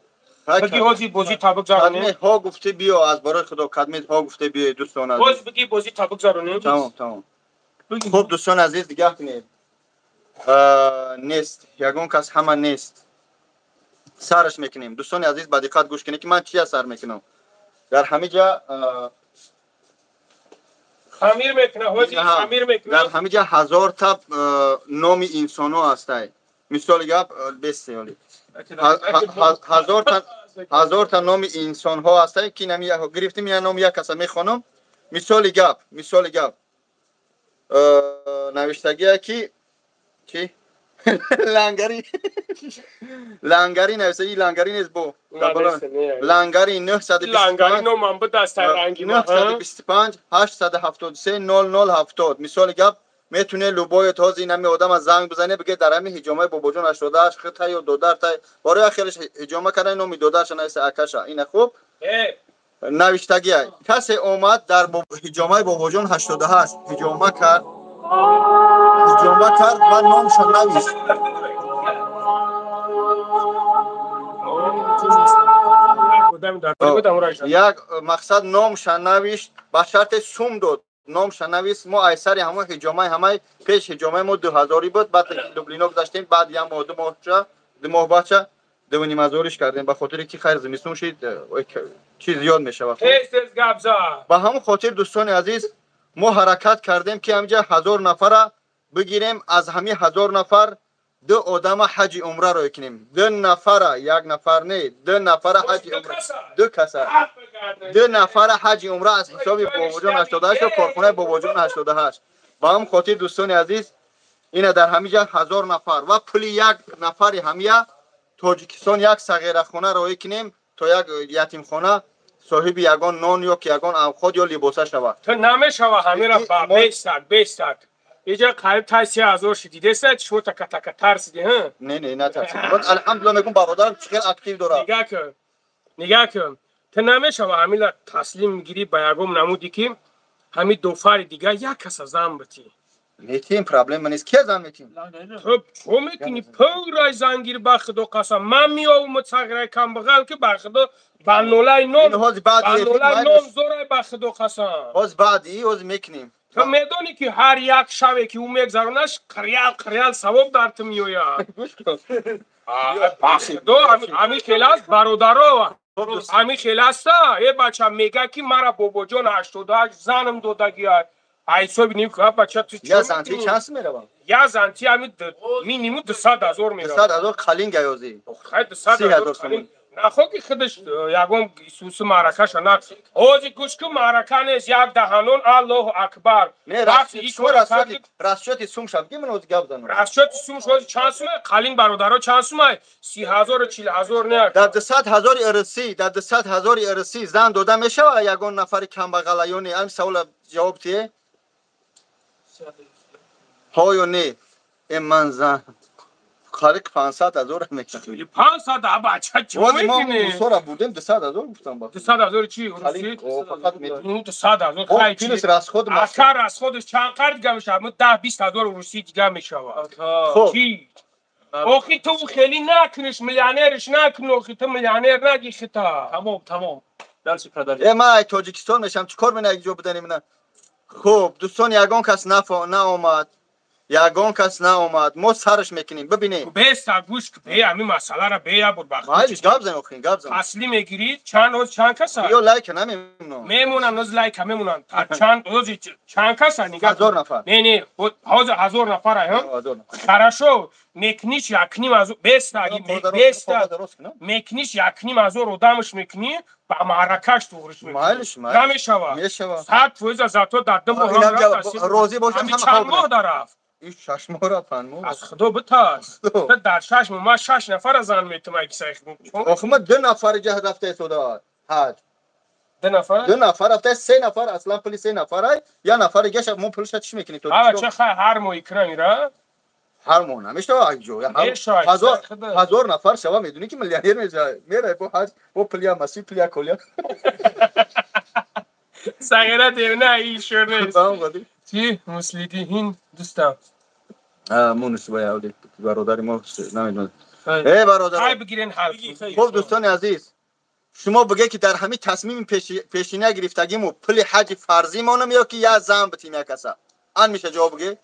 бигӣ ҳозир бозӣ та бигзаронем. Ҳо гуфте биё, аз барои худо кадмет ҳо гуфте биё, дӯстон азиз. Боз бигӣ бозӣ та бигзаронем. Тамом, тамом. Хуб, дӯстон азиз, дигар кунед. Нест, ягон кас ҳама нест. Сараш мекунем. Дӯстони азиз, ба диққат гӯш кунед, ки ман чия сар мекунам. Дар ҳамиҷа хамир мекунад, ҳозир хамир мекунад. Дар ҳамиҷа 1000 та номи инсонҳо ҳастай. Мисоли гап бестеоли. 1000 та номи инсонҳо ҳастай, ки нами гирифтем, я номи як каса мехонам. Мисоли гап, мисоли гап. Навиштагия ки чи лангари лангари навиштаги, лангари нест, бо лангари 925 лангари номам будаст ранги 925 873 0070. Мисоли гап, метуне любой този инами одама занг бизане, биге дар ҳами ҳиҷомаи бобоҷон 88 хита ё додартай барои хелеш ҳиҷома кардан, номи додарша нависта, акаша. Ина хуб навиштагия. Касе омад дар ҳиҷомаи бобоҷон 88 ҳиҷома кард, ҳиҷома кард ва номша навишт. Як мақсад номша навишт, ба шарте сум дод. Номша навист. Мо айсари ҳамон ҳиҷомаи ҳамаи пеш ҳиҷомаи мо 2000 буд, баъд Люблино гузаштем, баъд як моҳ, 2 моҳча, 2 моҳ бача 2,5 ҳазориш кардем, ба хотире ки хайр зимистон шид, чиз зиёд мешавад. Ба ҳамон хотир, дӯстони азиз, мо ҳаракат кардем, ки ҳамҷа 1000 нафара бигирем, аз ҳамин 1000 нафар 2 одама ҳаҷи умра рой кунем. 2 нафара, як нафар не, 2 нафара ҳаҷи умра, 2 каса, 2 нафара ҳаҷи умра аз ҳисоби бобоҷон 88 ва корхонаи бобоҷон 88. Ба ҳамон хотир, дӯстони азиз, ина дар ҳамиҷа 1000 нафар ва пули як нафари ҳамия Тоҷикистон як сағирахона роӣ кунем, то як ятимхона соҳиби ягон нон ё ки ягон авқот ё либоса шавад. То намешава ҳамира ба бестак, бестак. Иҷа қариб тай 3000 шид. Дидеста шумо така така тарсиди, ҳа? Не, не, натарсид. Алҳамдулилла мегум, бародарам чӣ хел актив дорад. Нигаҳ кун. Нигаҳ кун. Ту намешава ҳамила таслим гирӣ ба ягон намуди, ки ҳами дофари дигар як каса зан битӣ. Метим, проблема нест. Кия зан метим? Ту чо мекунӣ? Пуррай зангир, ба худо қасам. Ман меовум сағираи камбағал, ки ба худо ба нолаи нон, ба нолаи нон зорай, ба худо қасам. Ҳоз баъди ҳоз мекунем. Ту медонӣ, ки ҳар як шаве, ки ӯ мегзаронаш, қирял қирял савоб дар ту меояд. Ба худо ҳамин хел аст, бародаро. Ҳамин хел аста. Е бача мега, ки мара бобоҷон 88 занам додагиай. Ҳисоби ним ка бача, ту Я занти чанд сум меравам? Я занти ҳами минимум 200 ҳазор меравад. 200 ҳазор қалинга ёзи. Хай, 200 ҳазор қалинг. Нахо ки худаш ягон исуси маъракаша на. Ҳозир гӯш кун, маърака нест, як даҳанон Аллоҳу акбар. Не, расчёти сум шав, ки ман ҳозир гап занам. Расчёти сум ҳозир чанд сума? Қалинг, бародаро, чанд сума? 30 ҳазору 40 ҳазор не. Дар 200 ҳазори ирсӣ, дар 200 ҳазори ирсӣ зан дода мешава ягон нафари камбағала ё не? Ҳамин савола ҷавоб тие? Ҳо ё не? Э, ман зан қариб 500 ҳазор мекунам. 500, а бача, чӣ мекунӣ? Русора бурдем, 200 ҳазор гуфтам ба. 200 ҳазор чи? Русӣ? Фақат 200 ҳазор хай чи? Плюс расход. Ака, расходш чанд қар дига мешавад? 10 20 ҳазор русӣ дига мешавад. Хуб. Чи? Охи ту хеле накуниш, миллионериш накун, охи ту миллионер наги хита. Тамом, тамом. Дальше продолжим. Э, ман Тоҷикистон мешам, чӣ кор мена як ҷо будани мена? Хуб, дӯстон, ягон кас наомад. Ягон кас наомад. Мо сараш мекунем, бибинем. Беста, гӯш, бе ҳамин масъаларо бея бур бахт. Майлиш, гап зан, охин, гап зан. Таслим мегирӣ, чанд ҳоз чанд каса? Ё лайка намемонам. Мемонам, ҳоз лайка мемонам. Чанд ҳоз чанд каса нигаҳ. 1000 нафар. Не, не, ҳозир 1000 нафар, ҳа? Хорошо, мекуниш якним ҳазор, беста, беста. Мекуниш якним ҳазор одамаш мекунӣ, ба маъракаш туғриш мекунӣ. Майлиш, майлиш. Намешава. Мешава. 100% зато дар 2 моҳ розӣ бошам. Ҳама чанд моҳ дарафт? Иш 6 моҳ рафт, 5 моҳ. Аз худо битарс. Дар 6 моҳ ман 6 нафара зан метум, ай кисаи. Охи ма 2 нафар ҷа рафта истода ҳаҷ. 2 нафар? 2 нафар рафта, 3 нафар, аслан пули 3 нафар ай, я нафар дигаша мо пулша чӣ мекунем? Ҳа, ча хай ҳар моҳ икрам ира? Ҳар моҳ намешава ҷо. 1000 нафар шава, медонӣ, ки миллионер мешава. Мерай бо ҳаҷ, бо пули маси, пули колия. Сағира девна ишор нест. Чӣ муслидиҳин дӯстам. Мунис бояд бародари мо намедонад. Э бародар. Ай бигирен ҳарф. Хуб дӯстони азиз, шумо бигӯед ки дар ҳамин тасмими пешина гирифтагиму пули ҳаҷи фарзӣ монам ё ки я зан битим як каса? Ан меша ҷавоб бигӯед?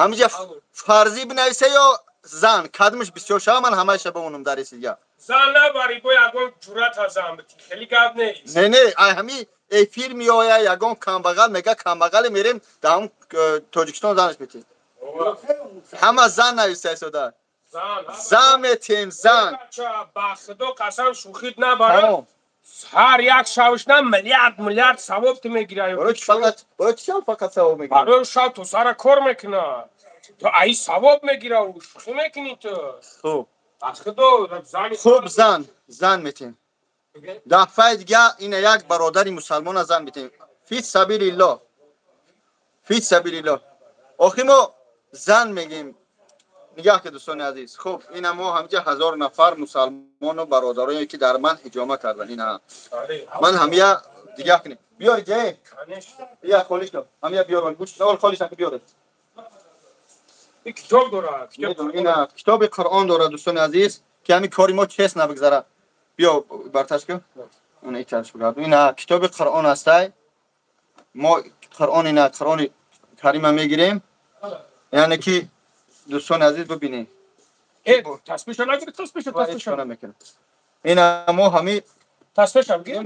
Ҳамиҷа фарзӣ бинависе ё зан? Кадмиш бисёр шава ман ҳамаиша бимонам дар эсига. Зан набари бо ягон ҷуръата зан битӣ. Хеле гап нест. Не, не, ай ҳами эфир меоя ягон камбағал мега камбағале мерем дар ҳам Тоҷикистон занаш битем. Ҳама зан нависта истода. Зан метем, зан. Ба худо қасам шӯхит набарам. Ҳар як шавшна миллиард миллиард савоб ту мегирӣ. Барои чӣ фақат, барои чӣ шав фақат савоб мегирӣ? Барои шав ту сара кор мекунад. Ту ай савоб мегирӣ, шӯхӣ мекунӣ ту. Хуб. Ба худо зан. Хуб зан, зан метем. Дафъаи дига ина як бародари мусалмона зан метем. Фи сабилиллоҳ. Фи сабилиллоҳ. Охи мо зан мегем. Нигоҳ ки дӯстони азиз. Хуб, ина мо ҳамҷа 1000 нафар мусалмону бародарое ки дар ман ҳиҷома кардан. Ина ман ҳамия дигах кунем. Биёр ҷе. Ия холиш кун. Ҳамия биёр, гӯш нол холиш накун биёр. Ин китоб дорад. Ина китоби Қуръон дорад дӯстони азиз, ки ҳамин кори мо чест набигзара. Биё барташ кун. Уна итарш бигардон. Ина китоби Қуръон ҳастай. Мо Қуръон ина Қуръони Карима мегирем. Яъне ки дӯстони азиз бибинед. Тасбиҳ нагир, тасбиҳ, тасбиҳ намекунам. Ина мо ҳами тасбиҳ бигир.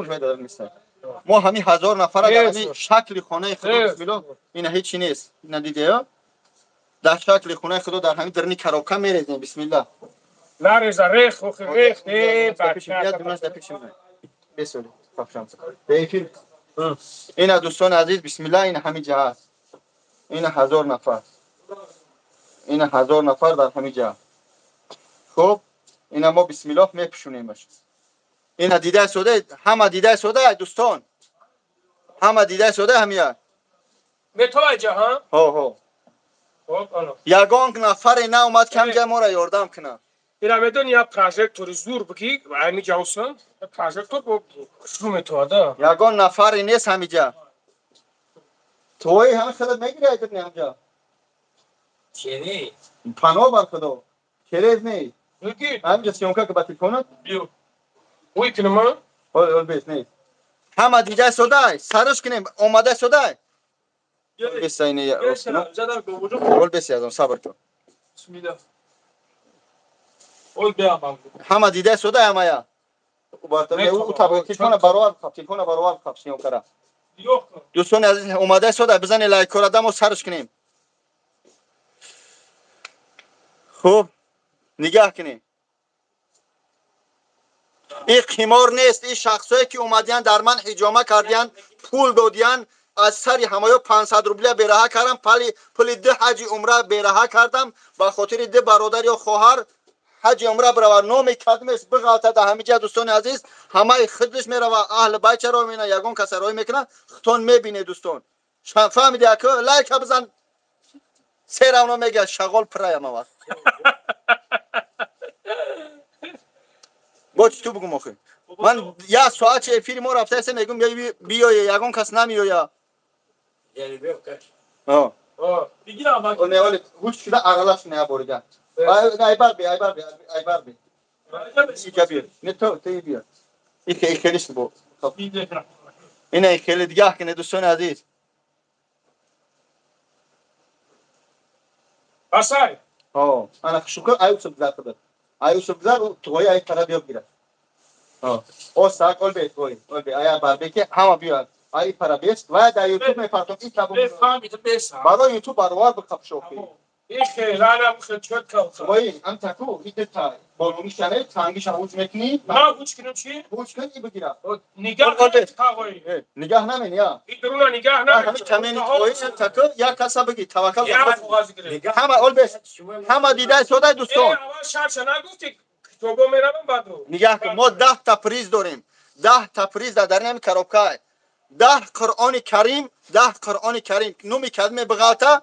Мо ҳами 1000 нафара дар ҳами шакли хонаи худо бисмиллоҳ ина ҳеҷ чи нест. Ина дидеё? Дар шакли хонаи худо дар ҳами дарни коробка мерезем бисмиллоҳ. Нареза, рех, охи рех, э бача. Бесоли, қапшам. Бефир. Ина дӯстони азиз бисмиллоҳ ина ҳами ҷа ҳаст. Ина 1000 нафар. Ина 1000 нафар дар ҳамин ҷа. Хуб, ина мо бисмиллоҳ мепӯшонемаш. Ина дида сода, ҳама дида сода дӯстон. Ҳама дида сода ҳамия. Метавай ҷа, ҳа? Ҳо, ҳо. Хуб, ана. Ягон нафаре наомад ки ҳамҷа моро ёрдам кунад. Ира медони я прожектори зур бигӣ, ҳамин ҷа усан, прожектор бо хушрӯ метавада. Ягон нафаре нест ҳамиҷа. Твои ҳама худат мегирӣ айдни ҳамҷа. Чери? Паноҳ бар худо. Через не. Бигӣ. Ҳамҷа съёмка ки ба телефонат? Биё. Уй кунам? Ҳол, ҳол бес не. Ҳама дида содай, сарш кунем, омада содай. Бес айне рост кунам. Ҳол бес язам, сабр кун. Бисмиллоҳ. Ҳол биям. Ҳама дида содай ҳамая. У таб телефона баровар қаб, телефона баровар қаб съёмкара. Дӯстони азиз, омада содай, бизане лайкора дамо сарш кунем. Хуб, нигаҳ кунем. Ин қимор нест, ин шахсое ки омадиян дар ман ҳиҷома кардиян, пул додиян, аз сари ҳамаё 500 рубля бераҳа кардам, пули ду ҳаҷи умра бераҳа кардам, ба хотири ду бародар ё хоҳар ҳаҷи умра бирава. Номи кадмеш биғалта дар ҳамиҷа дӯстони азиз, ҳамаи худаш мерава, аҳли байча роҳ мена, ягон каса роҳ мекунад, худтон мебинед дӯстон. Фаҳмиди ака? Лайка бизан. Се равно мегӯяд шағол пираям аввал. Бо чӣ ту бугум охи? Ман як соат чи эфири мо рафта ҳастем, мегӯм биёе, ягон кас намеоя. Ҳуч шуда аралаш неяборида. Айбар би, айбар би, айбар би. Иҷа биё. Не то, ту биё. И хелиш бо. Ина хеле дигаҳ кине дӯстони азиз. Басай. Ҳо, ана шукр аюсуф гузар худат. Аюсуф гузар, туғои ай пара биё гирад. Ҳо. О сак ол бе туғои, ол бе ая бар бе ки ҳама биёяд. Ай пара бест ва дар YouTube мепартом ин табо. Барои YouTube баровар бикапшохи. Ихе, рана бихе чётко. Туғои, ам таку, ин та болуни шане тангиша ҳуч мекунӣ? Ма ҳуч кунам чӣ? Ҳуч кун и бигира. Нигаҳ кун тағои. Нигаҳ намени я. И дуруна нигаҳ намени. Ҳами камени туғои таку як каса биги таваккал. Ҳама ол бес. Ҳама дида содай дӯстон. Аввал шарша нагуфтӣ китобо меравам баъду. Нигаҳ кун, мо 10 та приз дорем. 10 та приз дар ҳамин коробка. 10 Қуръони Карим, 10 Қуръони Карим. Номи кадме биғалта,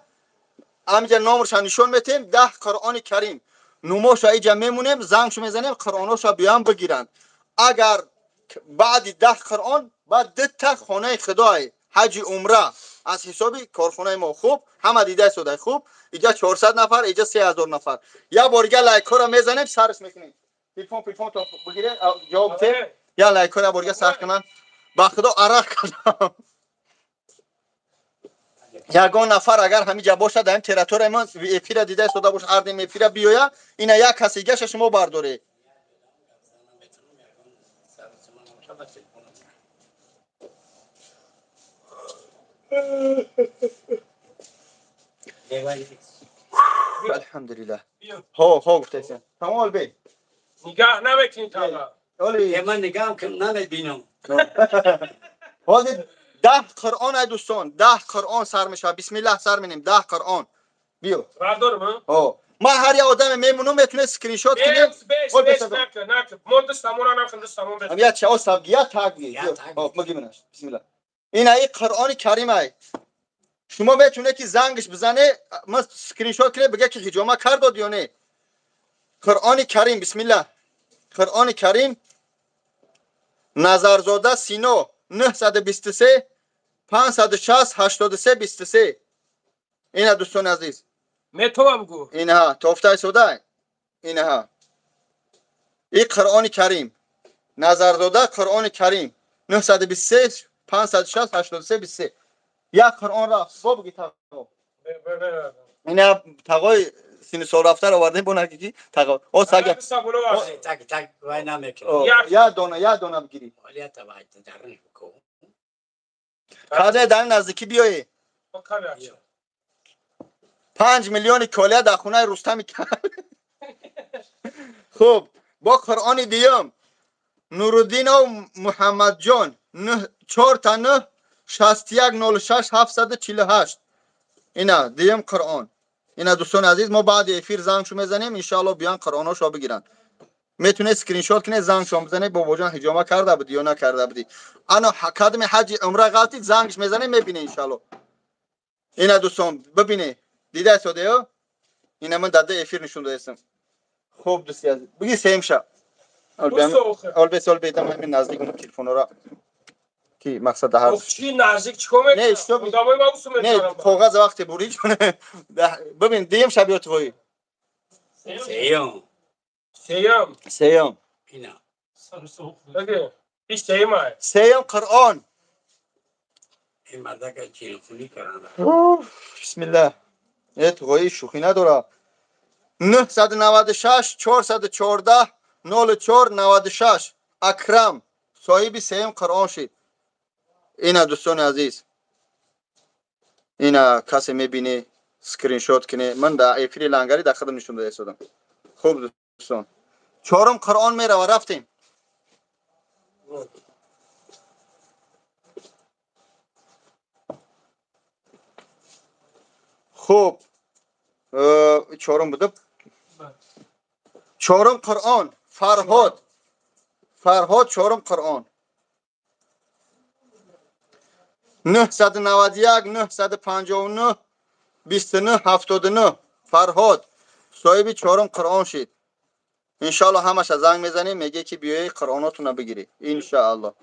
ҳамиҷа номерша нишон метем, 10 Қуръони Карим. Нумоша иҷа мемонем, зангшо мезанем, Қуръоноша биён бигиранд. Агар баъди 10 Қуръон Баъд дта хонаи худой ҳаҷи умра аз ҳисоби корхонаи мо. Хуб, ҳама дида истодай. Хуб, иҷа 400 нафар, иҷа 3000 нафар. Як бор дига лайкҳоро мезанем, сарш мекунем. Телефон то бигире, ҷавоб те. Я лайкҳоро як бор дига сар кунанд. Ба худо арақ кардам. Ягон нафар агар ҳамиҷа бошад, дар ин территорияи мо эфира дида истода бошад, ардем эфира биёя, ина як каси гаша шумо бардоред. Алҳамдулиллаҳ. Ҳо, ҳо гуфтаистем. Тамом бе. Нигаҳ намекунӣ тага. Оли. Ман нигаҳ кун намебинам. Ҳозир 10 Қуръон ай дӯстон, 10 Қуръон сар мешавад. Бисмиллаҳ сар менем, 10 Қуръон. Биё. Бардорам? Ҳо. Ман ҳар як одаме мемонам, метавонед скриншот кунед. Бес, накун, накун. Мо дастамона накун, дастамон бес. Я чао саб, я таг. Ҳо, мегимнаш. Бисмиллаҳ. Ин ай Қуръони Карим ай. Шумо метавонед ки зангш бизане, ма скриншот кунед, бигӯед ки ҳиҷома кардод ё не. Қуръони Карим, бисмиллаҳ. Қуръони Карим Назарзода Сино 923 560 83 23. Ина дӯстони азиз. Метова бигӯ. Инҳа тофтаи сода. Инҳа. И Қуръони Карим. Назарзода Қуръони Карим 923 560 83 23. Як Қуръон рафт. Бо бигӣ тағо. Ина тағои сини сол рафтар овардем бо наки ки тағо. О сага. Так так вай намекунад. Я дона бигирӣ. Каде дар наздикӣ биёӣ. 5 миллиони колия дар хонаи Рустами. Хуб, бо Қуръони дуюм Нуруддинов Муҳаммадҷон 4 та 9 61 06 748. Ина дуюм Қуръон. Ина дӯстони азиз, мо баъди эфир зангшо мезанем, иншаалло биён Қуръоношо бигиранд. Метавонед скриншот кунед, зангшо бизанед, бобоҷон ҳиҷома карда будӣ ё накарда будӣ. Ана кадми ҳаҷи умра ғалтид, зангш мезанем, мебинед иншаалло. Ина дӯстон, бибинед. Дида истодаё? Ина ман дар эфир нишон додаистам. Хуб дӯсти азиз, биги сеюмша. Олбе сол бедам ҳамин наздик телефонора ки мақсад ҳар чӣ наздик чикор мекунӣ? Не, стоп. Одамои ма усу Не, мезанам. коғаз вақте бурӣ чун бибин дуюм шаб ё твои. Сеюм. Сеюм. Сеюм. Ина. Бигӣ. Иш сеюм ай. Сеюм Қуръон. Ин мардака телефонӣ карданд. Бисмиллаҳ. Э твои шӯхӣ надора. 996 414 04 96. Акрам соҳиби сеюм Қуръон шид. Ина дӯстони азиз, ина касе мебине скриншот кине. Ман дар эфири лангари дар худам нишон дода истодам. Хуб дӯстон, чорум Қуръон мерава. Рафтем. Хуб, чорум буда. Чорум Қуръон Фарҳод. Фарҳод чорум Қуръон. 991 959 29 79. Фарҳод соҳиби чорум Қуръон шид. Иншаалло ҳамаша занг мезанем, мегӯе ки биёи Қуръонотуна бигирӣ. Иншаалло.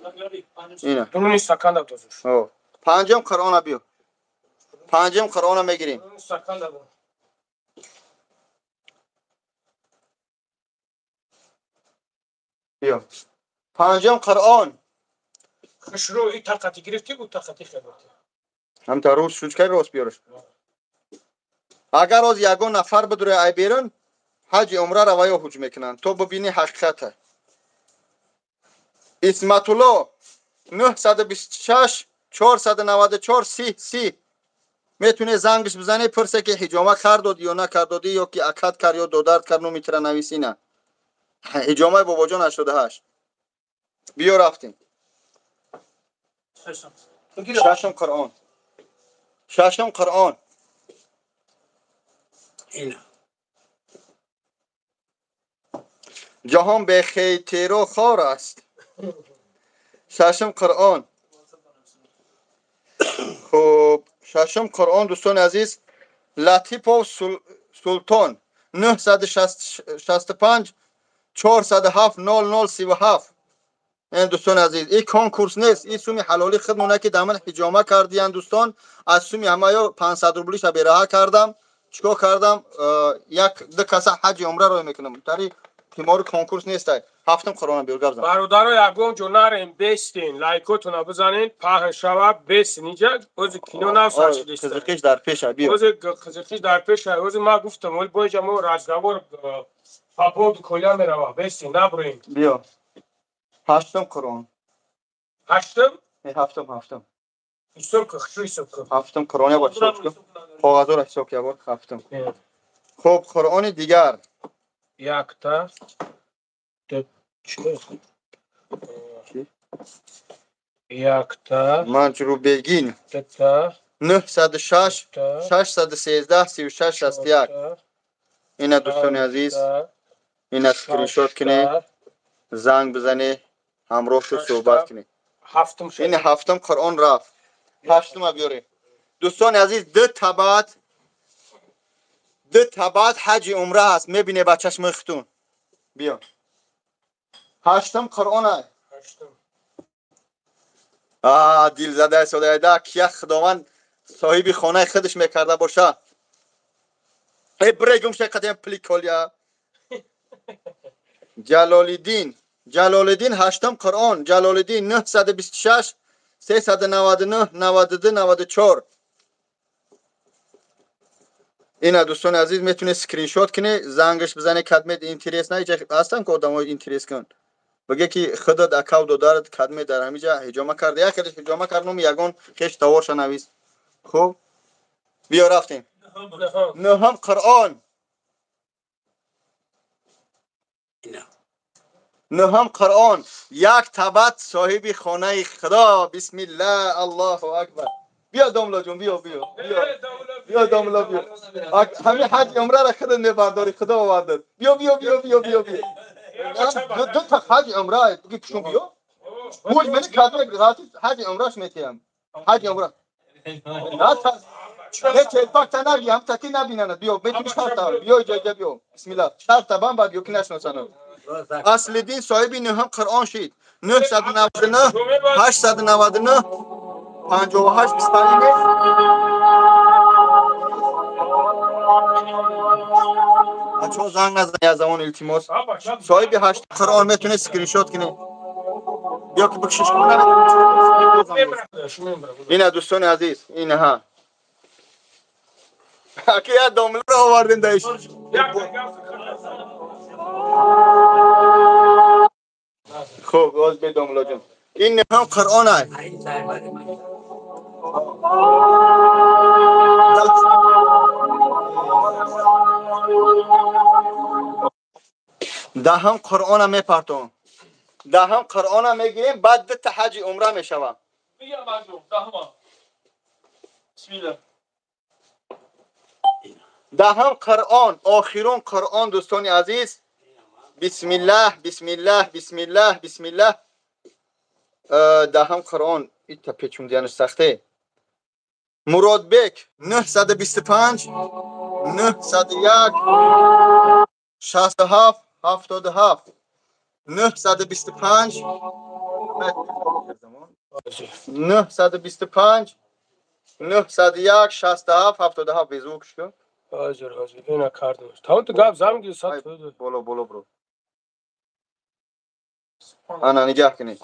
Ина. Дуруни стакан додуш. Ҳо. Панҷум Қуръона биё. Панҷум Қуръона мегирем. Стакан додум. Биё. Панҷум Қуръон. Хушрӯ и тақати гирифтӣ, ӯ тақати хебати. Ҳамта рӯз шучкаи рост биёраш. Агар оз ягон нафар бидуре ай берун, ҳаҷи умра раваё ҳуҷ мекунанд, то бибинӣ ҳақиқата. Исматулло 926 494 30 30. Метавонед зангш бизанед, пурсе ки ҳиҷома кардод ё накардодӣ, ё ки акад кард ё додард кард, номи тира нависина. Ҳиҷомаи бобоҷон 88. Биё рафтем. Шашум Қуръон. Шашум Қуръон. Ина. Ҷаҳон бехейтеро хор аст. Шашум Қуръон. Хуб, шашум Қуръон дӯстони азиз, Латипов Султон 965 407 00 37. Ин дӯстони азиз, ин конкурс нест, ин суми ҳалоли худмона ки дар ман ҳиҷома кардиян дӯстон, аз суми ҳамаё 500 рублиша бераҳа кардам. Чикор кардам? Як ду каса ҳаҷи умра рой мекунам. Тари тимори конкурс нестай. Ҳафтум Қуръона биёр гап зан. Бародаро, ягон ҷо нарем, бестен, лайкотона бизанен, паҳн шава, бестен. Инҷа ози кино нав сар шудиста. Қизиқиш дар пеша, биё. Ози қизиқиш дар пеша. Ози ма гуфтам, оли бо инҷа мо разговор по поводу коля мерава. Бестен, наброем. Биё. Ҳаштум Қуръон. Ҳаштум? Не, ҳафтум, ҳафтум. Ҳисоб кун, хушрӯ ҳисоб кун. Ҳафтум Қуръон я бор ҳисоб кун. Коғазҳоро ҳисоб кун, я бор ҳафтум. Хуб, Қуръони дигар. Якта, ду, якта. Манҷрубегин. Дута. 906 613 36 61. Ина дӯстони азиз, ина скриншот кунед, занг бизанед, ҳамроҳ шуд суҳбат кунед. Ҳафтум шуд. Ин ҳафтум Қуръон рафт. Ҳаштума биёрем. Дӯстони азиз, ду табат ҳаҷи умра ҳаст. Мебине ба чашмои хутун. Биё. Ҳаштум Қуръон аст. Дилзадаи содаяда кия Худованд соҳиби хонаи худаш мекарда боша. Э бирей гум шай қадим пли колия. Ҷалолиддин. Ҷалолиддин ҳаштум Қуръон. Ҷалолиддин 926 399 92 94. Ина дӯстони азиз, метавонед скриншот кунед, зангаш бизанед, кадмед интерес на, иҷа ҳастан ки одамои интерес кун. Бигӯ ки худат акав додарат кадмед дар ҳамиҷа ҳиҷома карда, як хелеш ҳиҷома кард, номи ягон хеш товорша навис. Хуб, биё рафтем. Нӯҳум Қуръон. Нӯҳум Қуръон. Як табат соҳиби хонаи Худо. Бисмиллаҳ, Аллоҳу акбар. Биё домла ҷон, биё, биё. Биё домла, биё. Ҳамин ҳаҷи умраро худат мебардорӣ, Худо овардад. Биё, биё, биё, биё, биё, биё. Ду та ҳаҷи умра, биги кушон биё. Гӯш мени кадме ҳаҷи умраш метиҳам. Ҳаҷи умра. На та не телпак та наги, ҳам таки набинанад. Биё, метуни шарта, биё иҷа биё. Бисмиллаҳ. Шарта бам ба биё ки нашносанад. Аслиддин соҳиби нӯҳум Қуръон шид. 999 899 58 25 нест. Бачаҳо занг назанед аз замон илтимос. Соҳиби ҳашт Қуръон метавонед скриншот кунед. Биё ки бикшиш кун. Ина дӯстони азиз, инаҳа. Аки я домларо овардем даиш. Хуб, боз бе домла ҷон. Ин ҳам Қуръон аст. Даҳам Қуръона мепартом. Даҳам Қуръона мегирем, баъд ду та ҳаҷи умра мешавам. Даҳам Қуръон, охирон Қуръон дӯстони азиз. Бисмиллаҳ, бисмиллаҳ, бисмиллаҳ, бисмиллаҳ. Даҳам Қуръон, ита печундиянаш сахте. Муродбек 925 901 67 77 925 925 901 67 77 безвук шуд. Ҳозир, ҳозир, ина кардам. Тамом ту гап зам гир сат. Боло, боло бро. Ана нигаҳ кунед.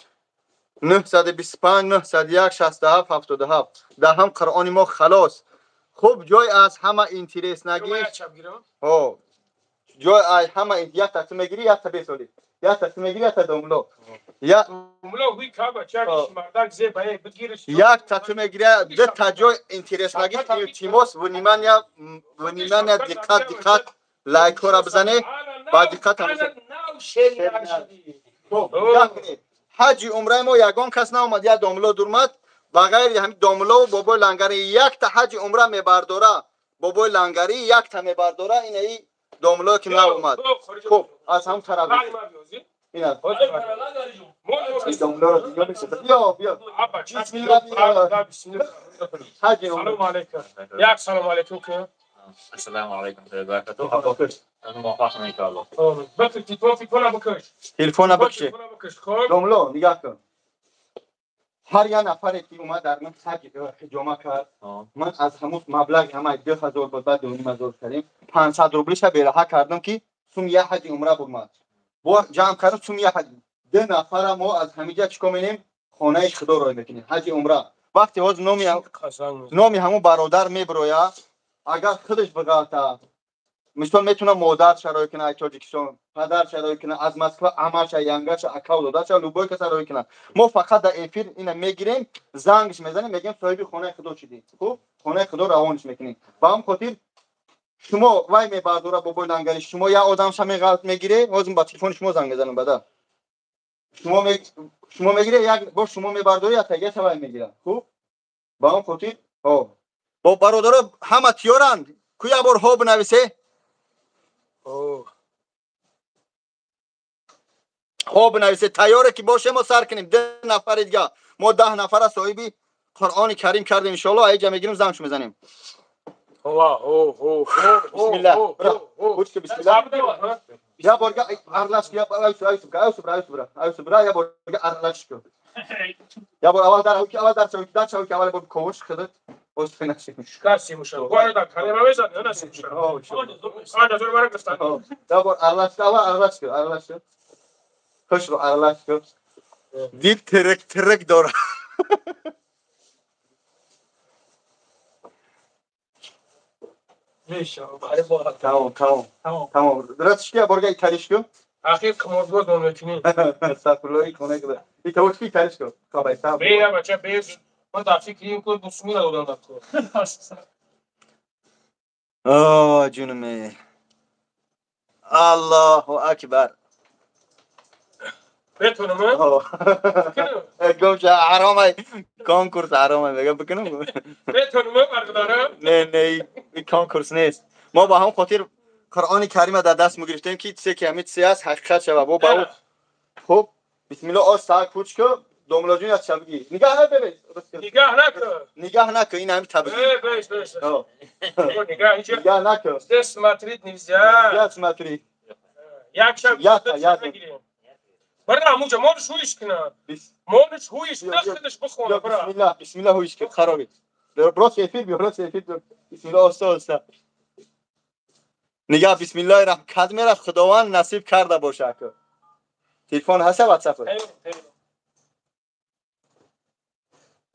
925 901 67 77. Даҳам Қуръони мо халос. Хуб, ҷой аз ҳама интерес нагир. Ҳо. Ҷой аз ҳама як та ту мегирӣ, як та бесолӣ. Як та ту мегирӣ, як та домло. Як домло ви каба чак мардак зе бае бигириш. Як та ту мегирӣ, ду та ҷой интерес нагир. Илтимос, внимание, внимание, диққат, диққат. Лайкҳоро бизанед. Ба диққат ҳамеша. Хуб, нигоҳ кунед. Ҳаҷи умраи мо ягон кас наомад, як домло дурмад. Ба ғайри ҳамин домлову бобои лангарӣ якта ҳаҷи умра мебардора. Бобои лангарӣ якта мебардора, инаи домло ки наомад. Хуб, аз ҳам тараф. Ина. Домлоро дигар мешавад. Биё, биё. Бисмиллаҳ. Салом алейкум. Як салом алейкум ки. Ассалому алайкум ва баракатуҳ. Муваффақ иншоаллоҳ. Бикаш, телефона бикаш. Телефона бикаш. Хоб. Домло, нигоҳ кун. Ҳар як нафаре ки омад дар ман ҳаҷ ҳиҷома кард, ман аз ҳамун маблағ ҳама 2000 буд, баъд 2500 кардем. 500 рублиша бераҳа кардам ки сум як ҳаҷи умра бурмад. Бо ҷамъ кардам сум як ҳаҷ. Ду нафара мо аз ҳамиҷа чӣ кор менем? Хонаи худо рой мекунем. Ҳаҷи умра. Вақте ҳоз номи ҳамун бародар мебирояд, агар худаш биғалта, мисол метавонад модар шарои кунад аз Тоҷикистон, падар шарои кунад аз Москва, амаша, янгаша, акав додаша, любой каса рои кунад. Мо фақат дар эфир ина мегирем, зангш мезанем, мегӯем соҳиби хонаи худо шудӣ. Хуб, хонаи худо равонш мекунем. Ба ҳамин хотир шумо вай мебардора бобои лангари, шумо як одамша мегире, ҳозир ба телефони шумо занг мезанам бада. Шумо мегире, як бор шумо мебардори, як тагиаша вай мегира. Хуб? Ба ҳамин хотир, ҳо. Бо бародаро ҳама тиёранд. Ку як бор ҳо бинависе? Ҳо бинависе, тайёре ки боше мо сар кунем. Ду нафари дига. Мо 10 нафара соҳиби Қуръони Карим кардем иншоаллоҳ. Аиҷа мегирем, зангш мезанем. Бисмиллаҳ. Бучки бисмиллаҳ. Я борга арлаш, я аюсуб, аюсуб, аюсуб, аюсуб, аюсуб, я борга арлаш ку. Я бор аввал дар ки аввал дар чав, дар чав ки аввал бор ковуш худат. Шикасти муша. Гуарда камера мезанӣ, на симуша. Ада зор бара гуфтан. Я бор арлаш, аввал арлаш ку, арлаш ку. Хуш ру арлаш ку. Дил терек терек дора. Тамом, тамом. Тамом. Рост ки борга италиш ку? Ахир қиморбоз мо мекунем. Астағфируллоҳ, хона куда. Италиш ки италиш ку. Хабай, сабр. Бе, бача, бе. Ман дар фикри ин ку бусмила додам дар ку. О, ҷунуме. Аллоҳу акбар. Бетонам? Гом ша ҳаромай, конкурс ҳаромай, мегам бикунам. Бетонам бародарам? Не, не, ин конкурс нест. Мо ба ҳамон хотир Қуръони Карима дар даст мегирифтем ки чизе ки ҳамин чизе аст ҳақиқат шавад. Бо ба ӯ хуб, бисмиллоҳ, оз сар куч ку, домлоҷон аз чабгӣ. Нигаҳ набе. Нигаҳ накун. Нигаҳ накун, ин ҳамин табгӣ. Беш, беш. Нигаҳ ҳеҷ. Нигаҳ накун. Здесь смотреть нельзя. Нельзя смотреть. Як шаб я. Бра, мужа, можешь хуиш кна? Можешь хуиш, дахташ бихона, бра. Бисмиллоҳ, бисмиллоҳ хуиш ки хароби. Рост эфир биё, рост эфир биё. Бисмиллоҳ, оста оста. Нигаҳ, бисмиллоҳи раҳмон. Кад мерафт, Худованд насиб карда боша ака. Телефон ҳаст WhatsApp?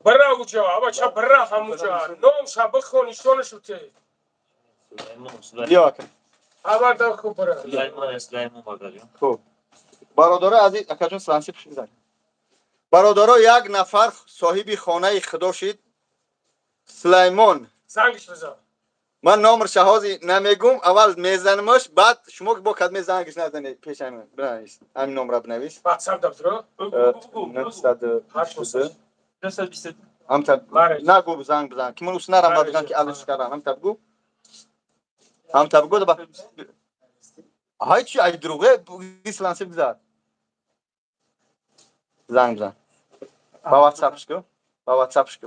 Бра, мужа, абача бра ҳамуҷа. Ном ша бихон, нишонаш уте. Биё ака. Абарда хуб бра. Сулаймон, Сулаймон бародарҷон. Хуб. Бародаро азиз, акаҷон сансиб шуд. Бародаро, як нафар соҳиби хонаи худо шид. Сулаймон. Зангш бизан. Ман номерша ҳозир намегум, аввал мезанамаш, баъд шумо бо кадме зангш назанед пешам. Бинавис. Ҳамин номра бинавис. WhatsApp дабдро? 922 922. Ҳамта нагу занг бизан. Ки ман ус нарам баъд бигам ки алиш кардам. Ҳамта бугу. Ҳамта бугу ба ҳай чи ай дурӯғе ислансиб гузар. Занг бизан. Ба WhatsApp ку. Ба WhatsApp ку.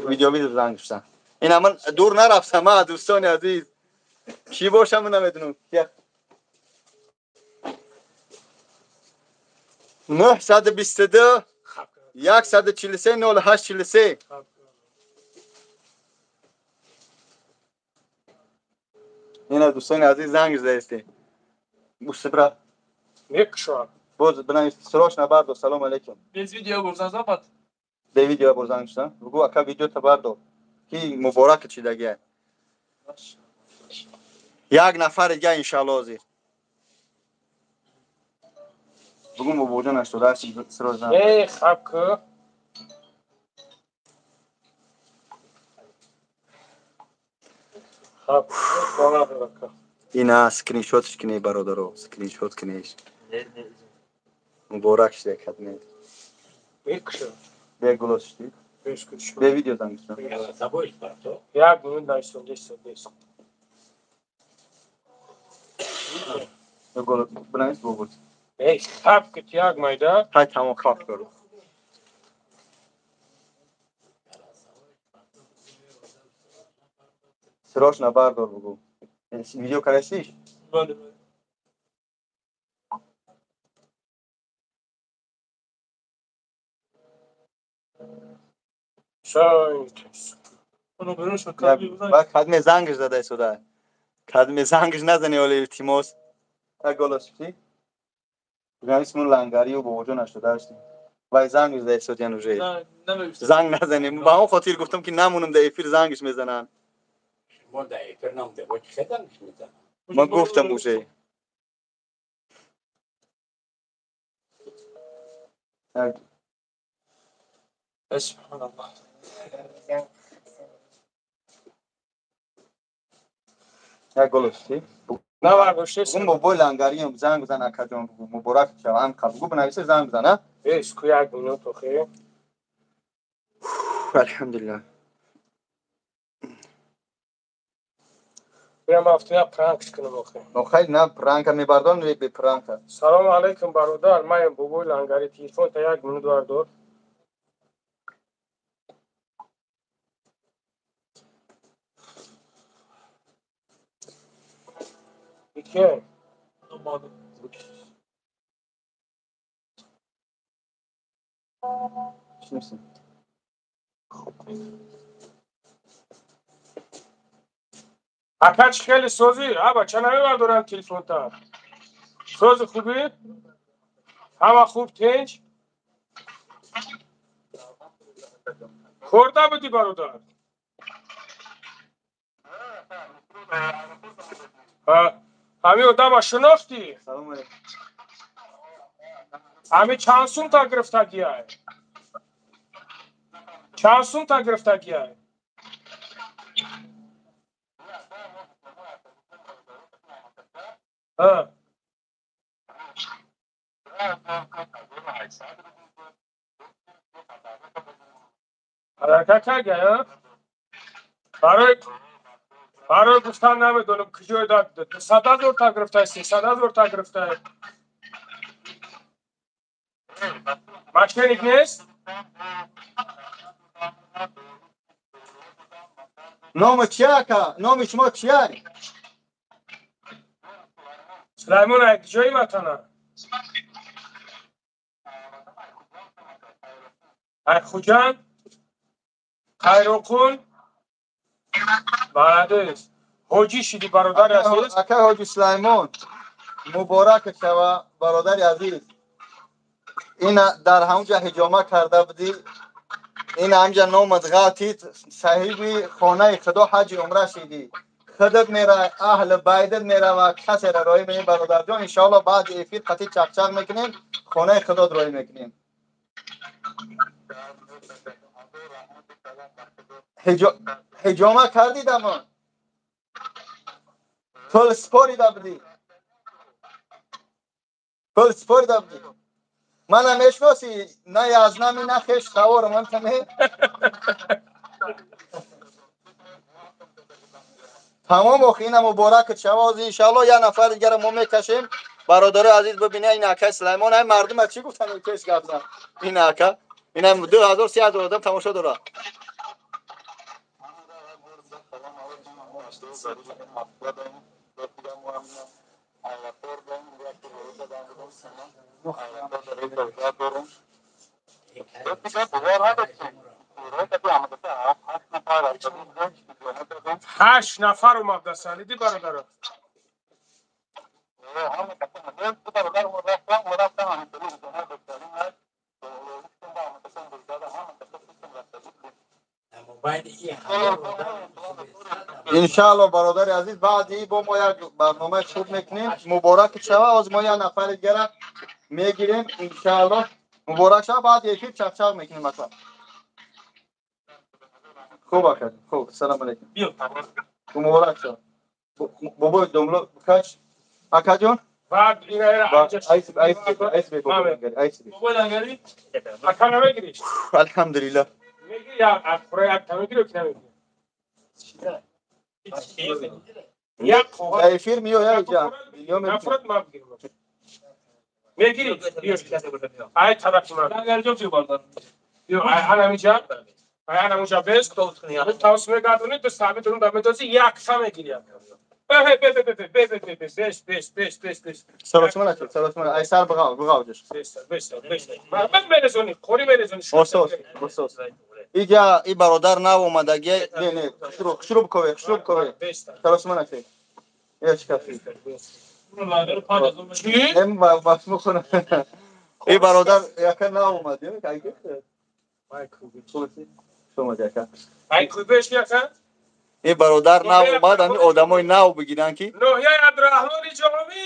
Видео видео занг бизан. Ина ман дур нарафтам, а дӯстони азиз. Кӣ бошам намедонам. 922 143 08 43. Ина дӯстони азиз занг задаистем. Бусибра. Мекшо. Боз бинавис срочно бардор. Салом алейкум. Без видео бурзан запад. Бе видео бурзан шудан. Бугу ака видео та бардор. Ки муборак чидагия. Як нафар дига иншааллоҳ ҳозир. Бугу бобоҷон 88 срочно. Эй, хаб ку. Хаб, ина скриншотш кунед бародаро, скриншот кунед. Муборак шуда кадме. Мекшо. Бе голос шуди. Бе видео занг бизан. Як минут найсон, десет, десет. Голос бинавис бобо. Эй, хаб ки як майда. Ҳай тамом хаб кор. Срочно бардор бугу. Видео карасиш? Бале, бале. Кадме зангш задай суда. Кадме зангш назани оле илтимос. Так голос чӣ? Бугамисмон лангарию бобоҷон нашуда ҳастем. Вай зангш задай судян уже. Занг назанем. Ба он хотир гуфтам ки намонам дар эфир зангш мезананд. Шумо дар эфир намде, бо чӣ зангш мезананд? Ман гуфтам уже. Так. Субҳаналлоҳ. Як голос чӣ? Навардоште. Бугум бобои лангарием занг бизан акаҷон бугу муборак шава ам қа бугу бинависе занг бизан а? Эс ку як минут охе. Алҳамдулиллаҳ. Прямо автоя пранк кунам охе. Охай на пранка мебардорам бе пранка. Салом алейкум бародар, ман бобои лангари телефон та як минут бардор. Ike. Ака чӣ хеле созӣ? А бача намебардорам телефонта. Сози хубӣ? Ҳама хуб тинҷ? Хӯрда будӣ бародар? Ҳамин одама шинохтӣ? Ҳамин чанд сум та гирифтагиай? Чанд сум та гирифтагиай? Ҳаракат кардиай, а? Барои гуфтан намедонам куҷое 100 000 та гирифтай, 300 000 та гирифтай. Мошенник нест? Номи чи ака? Номи шумо чия? Сулаймон ай куҷои ватана? Ай Хуҷанд? Хайроқун? Молодец. Ҳоҷӣ шиди бародари азиз. Ака ҳоҷи Сулаймон, муборак шава бародари азиз. Ина дар ҳамҷа ҳиҷома карда будӣ. Ин ҳамҷа номат ғалтид, соҳиби хонаи худо ҳаҷи умра шидӣ. Худат мера, аҳли байдат мерава, касера роҳӣ меем бародарҷон. Иншоалло баъди эфир қатъи чақчақ мекунем, хонаи худот роҳӣ мекунем. Ҳиҷома кардӣ дамон? Пул спорида будӣ? Пул спорида будӣ? Мана мешносӣ, на язнами, на хеш таворам, ман таме. Тамом охи ина муборак шава. Ҳозир иншоалло як нафар дигара мо мекашем. Бародарои азиз бибине ин акаи Сулаймон, ай мардума чӣ гуфтан пеш гап зан. Ин ака, ина 2000 3000 одам тамошо дорад. Ҳашт нафар омадасан, диди бародаро? Иншаалло бародари азиз, баъди бо мо як барномаи хуб мекунем. Муборак шава. Ҳозир мо як нафари дигара мегирем иншаалло. Муборак шава, баъди эфир чақчақ мекунем ака. Хуб ака, хуб. Салом алейкум. Муборак шава. Бобои домло каш. Акаҷон? Баъд ина Айс айс айс бобои айс. Бобои лангари? Ака намегирӣ? Алҳамдулиллаҳ. Мегирӣ я аз хура як та мегирӣ ё ки намегирӣ? Як қоғаз. Дар эфир меояд ҷа. Видео мекунем. Нафрат ма бигирам. Мегирӣ? Биё. Ай тарафи ман. Лангари ҷо чӣ бародар? Биё, ай ҳанамиҷа. Аяна унҷа бес, тавс мегардонӣ, ду саби дурун да медозӣ, якта мегирӣ. Бе бе бе бе бе бе бе бе бес бес бес бес бес. Саросима накун, саросима. Ай сар бғав, бғав ҷош. Бес бес бес. Ман мерезонӣ, қори мерезонӣ. Осос, осос. Иҷа и бародар нав омадаги. Не, не, хушру, хушру бкове, хушру бкове. Саросима накун. Я чӣ кафи. Чӣ? Эм ба басму хона. И бародар яка нав омад, я кай ки? Шумо яка. Ай кубеш яка? И бародар нав омад, ами одамои нав бигиран ки. Ноҳияи Абдураҳмони Ҷомӣ.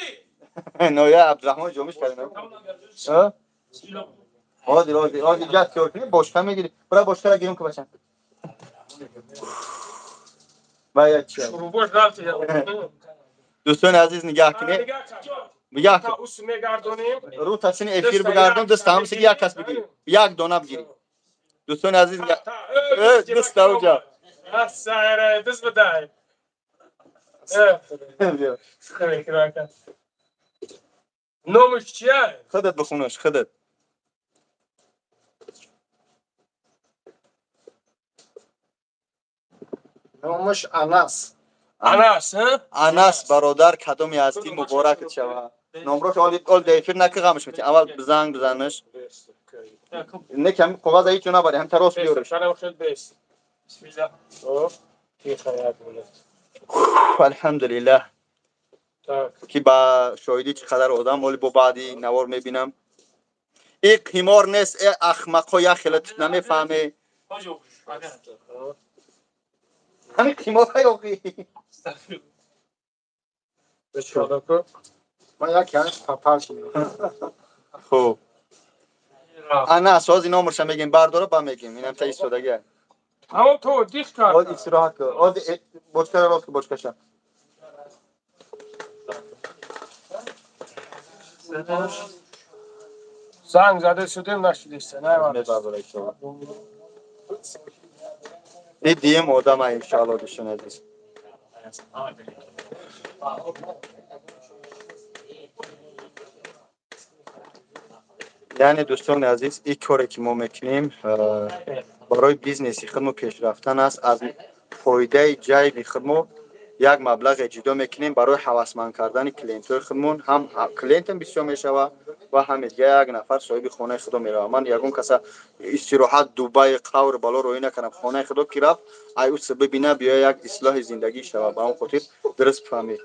Ноҳияи Абдураҳмони Ҷомӣ кардем. А? Ҳозир, ҳозир, ҳозир ҷа тиёр кунӣ, бошқа мегирӣ. Бира бошқара гирим ки бачам. Ба як чи. Шурубош рафти. Дӯстони азиз нигаҳ кунед. Нигаҳ кун. Ус мегардонем. Рӯ тасини эфир бигардон, даст ҳамсиги як кас бигирӣ. Як дона бигирӣ. Дӯстони азиз даст даруҷа. Асайра, даст бидай. Номаш чия? Худат бихунаш, худат. Номаш Анас. Анас, ҳа? Анас бародар кадоме ҳастӣ муборакат шава. Номрош ол эфир наки ғамш мети. Аввал занг бизанаш. Не ками коғаз ҳеҷ ҷо набарӣ, ҳам тарос биёриш. Алҳамдулиллаҳ ки ба шоҳидӣ чӣ қадар одам оли бо баъди навор мебинам. И қимор нест, э ахмақҳо як хела намефаҳме. Ҳамин қиморҳои охи. Ман як янш папал шудам. Хуб. Анас, ҳозир номерша мегем, бардора ба мегем. Инам та истодагӣ. Ҳамон то диқ кард. Ҳозир истироҳат кун. Ҳозир бочкара рост кун, бочкаша. Занг зада шудем, нашудиста. Мебардора иншоалло. И дием одама иншоалло дӯстони азиз. Яъне дӯстони азиз, ин коре ки мо мекунем барои бизнеси худмо пешрафтан аст. Аз фоидаи ҷайби худмо як маблағе ҷудо мекунем барои ҳавасманд кардани клиентҳои худмон. Ҳам клиентам бисёр мешавад ва ҳам дигар як нафар соҳиби хонаи худо меравад. Ман ягон каса истироҳат Дубай қавр бало роӣ накардам. Хонаи худо ки рафт, ай ӯ бибина, биё як ислоҳи зиндагӣ шавад. Ба он хотир дуруст фаҳмед.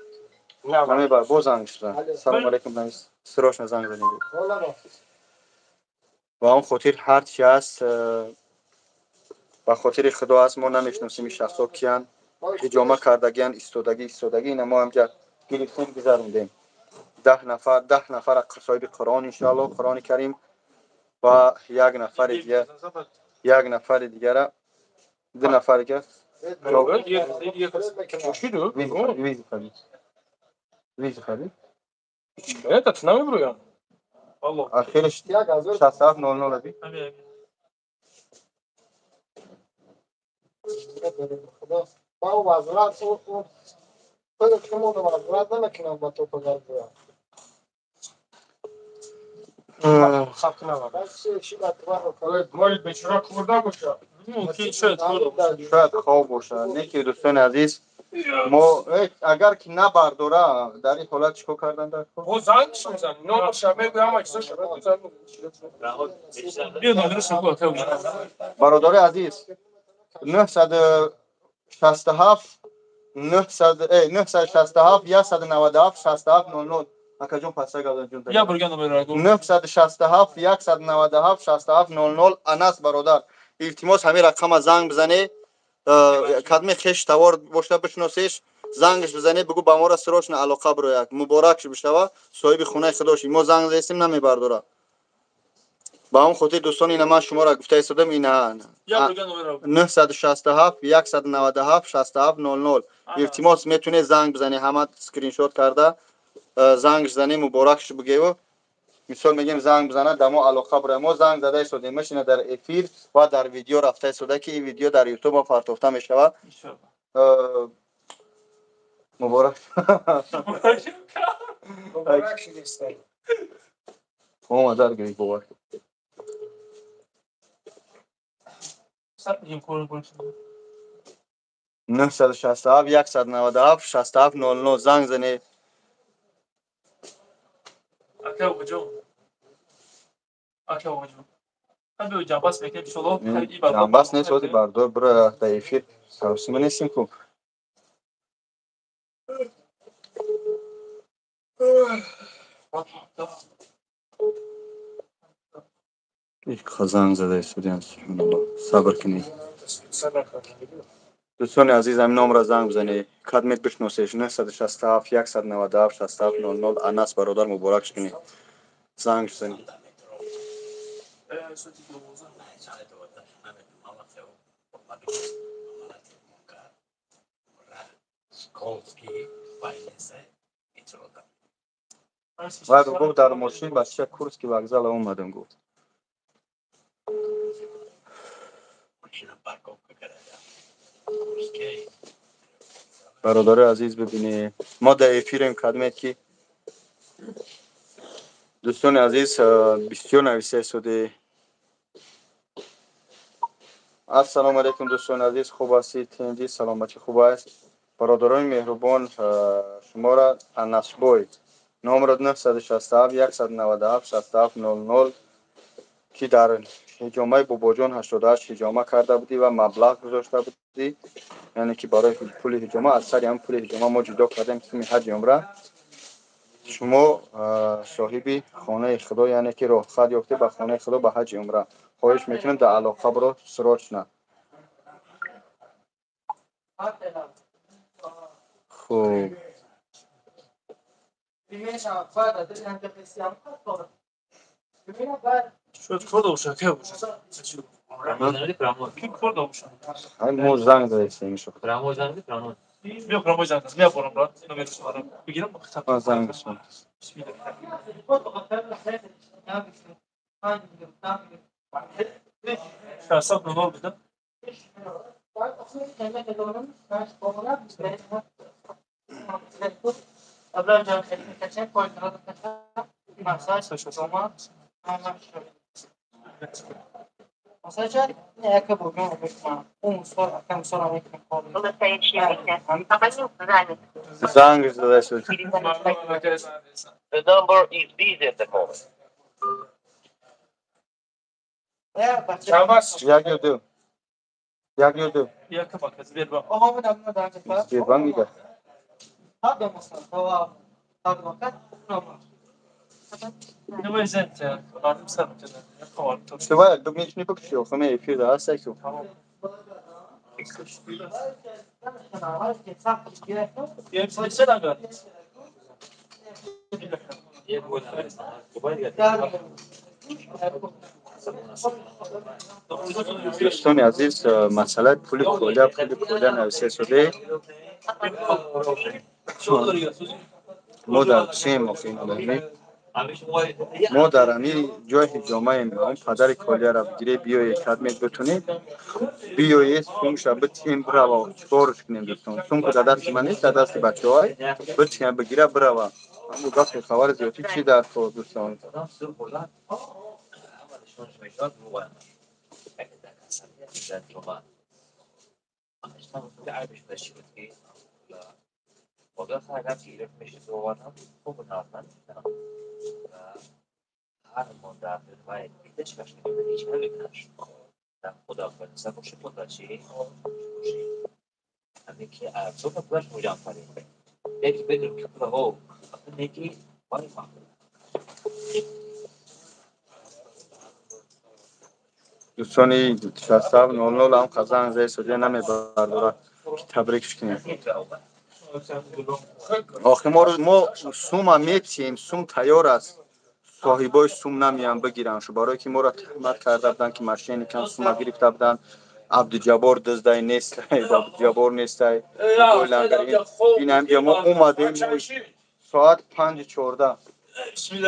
Намебар, боз занг шуда. Салому алайкум, срочно занг занед. Ба он хотир ҳар чи ҳаст ба хотири худо аст. Мо намешиносем ин шахсҳо киянд, ҳиҷома кардагиянд, истодагӣ, истодагӣ. Ина мо ҳамҷа гирифтем, гузарондем. 10 нафар, 10 нафар соҳиби Қуръон иншоалло, Қуръони Карим ва як нафари дигар, як нафари дигара, ду нафари дигар. Визи харид. Это намебурӯям. Ахираш 6700 би. Ба вазрат худо шумо вазрат намекунам ба то пагар буя. Шояд хоб бошад. Не ки дӯстони азиз, мо агар ки набардора дар ин ҳолат чӣ кор кардан дар кор? Бо зангш мезанӣ, номерша мегӯй, ҳама чизоша мегӯй. Бародари азиз, 967 967 197 67 00. Акаҷон, паста гавдан ҷон. 967 197 67 00. Анас бародар, илтимос ҳамин рақама занг бизане. Кадме хеш тавор бошда бишносеш, зангш бизане, бигӯ ба мора срочно алоқа бирояд. Муборак бишава, соҳиби хонаи худоши. Мо занг застем, намебардора. Ба он хотир дӯстон, ина ман шуморо гуфта истодам, ина 967 197 67 00. Илтимос метунед занг бизане, ҳама скриншот карда зангш зане, муборакш бигеву. Мисол мегем занг бизана, дамо алоқа бирояд. Мо занг зада истодем, мешина дар эфир ва дар видео рафта истода ки ин видео дар ютуб партофта мешавад. Муборак. Омадар гирифт бовар. 967 197 67 00 занг зане. Ака оғаҷон. Ака оғаҷон. Ҳам ҷамбас мекунем иншоаллоҳ. Ҷамбас нест, ози бардор бира дар эфир саросима нестем ку. Занг зада истодиам, субҳаналлоҳ. Сабр кунед. Дӯстони азиз, ҳамин номро занг бизанед. Кадмет бишносеш 967 197 67 00 Анас бародар муборакш кунед. Занг бизанед. Вай гуфт дар мошин бача Курский вокзал омадам гуфт. Бародари азиз бибинед, мо дар эфирем кадмет ки дӯстони азиз бисёр нависа истоде. Ассалому алайкум дӯстони азиз, хуб ҳастед? Тинҷӣ, саломатӣ хуб аст? Бародарони меҳрубон, шуморо Анасбой номро 967 197 67 00 ки дар ҳиҷомаи Бобоҷон 88 ҳиҷома карда будӣ ва маблағ гузошта будӣ, яъне ки барои пули ҳиҷома аз сари ҳам пули ҳиҷома мо ҷудо кардем суми ҳаҷи умра. Шумо соҳиби хонаи Худо, яъне ки роҳхат ёфте ба хонаи Худо ба ҳаҷи умра. Хоҳиш мекунем дар алоқа биро срочно. Хуб. Шояд кор дошта, ки бошад. Ки кор дошта? Мо занг задаистем ишо. Прямо занг, прямо. Биё прямо занг, биё борам брат, номераш дорам. Бигирам хитоб. Ма занг бизанам. Шасту нол буда. Занг задаистед. The number is busy at the moment. Чанд Як ё ду? Як ё ду? Як бак Сбербанк. Сбербанк дига. Давай занг, мардум сар мекунад. Шува ду митни бикши, охи эфир да ҳаст ку. Дӯстони азиз, масъалаи пули колия, пули колия нависа шуде. Мо дар чием охи инодами? Мо дар ҳамин ҷои ҳиҷомаем. Он падари колияра бигире, биёе кадмет битунед, биёе сумша битием бирава. Чикорш кунем дӯстон? Сумку дар дасти ман нест, дар дасти бачаҳой. Битием бигира бирава. Аммо гапи хабари зиёдӣ чӣ дар кор дӯстон? Дӯстони 67 00 ҳам қазанг зай суҷа намебардорад ки табрикш кунем. Охи мо сума метиҳем, сум тайёр аст. Соҳибои сум намеян бигиранд шу, барое ки моро туҳмат карда буданд ки мошенникам сума гирифта буданд. Абдуҷаббор дуздай нестай, Абдуҷаббор нестай. Ин ҳамҷа мо омадем соат 5:14.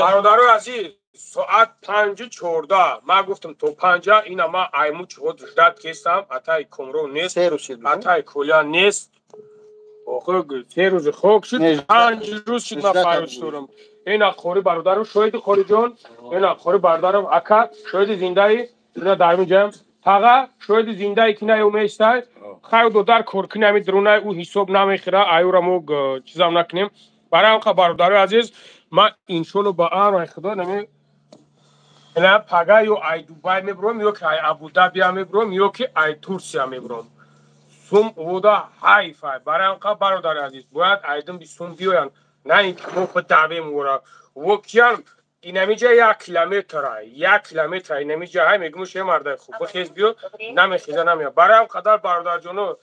Бародарои азиз, соат 5:14. Ман гуфтам то 5 ина ман айму чиҳо ждат кестам, атай Комро нест, атай Коля нест. Охи се рӯзи хок шуд, 5 рӯз шуд ман фарёд дорам. Ина қори бародарам, шоҳиди қориҷон, ина қори бародарам, ака, шоҳиди зиндаи, ина дар ин ҷам Пага шояд зиндаи ки наёместай. Хайр додар коркини ҳами дурунай ӯ ҳисоб намехӯра, аюра мо чизам накунем. Барои ҳамқа бародарои азиз, ман иншолло ба амри Худо нами ина пага ё ай Дубай мебуром, ё ки ай Абудабия мебуром, ё ки ай Турсия мебуром. Сум вода ҳайфай. Барои ҳамқа бародари азиз, бояд айдим би сум биёянд, на ин ки мо бидавем ора. Во киян инамиҷа 1 километра, 1 километра инамиҷа ҳай мегӯм, ше мардай хуб бихез биё, намехеза, намея. Барои ҳам қадар бародарҷоно,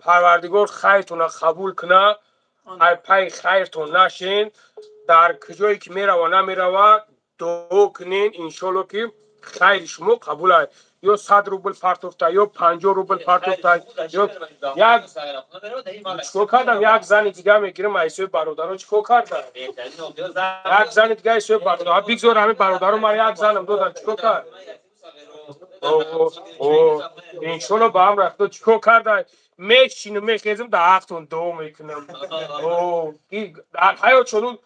Парвардигор хайртона қабул куна, ай пай хайртон нашен, дар куҷое ки мерава намерава дуо кунен, иншолло ки хайри шумо қабул ай. Ё 100 рубл партофта, ё 50 рубл партофта, ё як чикор кардам, як зани дига мегирам айсои бародаро. Чикор кардам, як зани дига айсои бародаро бигзор, ҳамин бародаро мара як занам додам, чикор кард? Иншолло ба ҳам рафто чикор карда, мешинам, мехезам, дар ҳақтон дуо мекунам. Дар ҳаёт шуду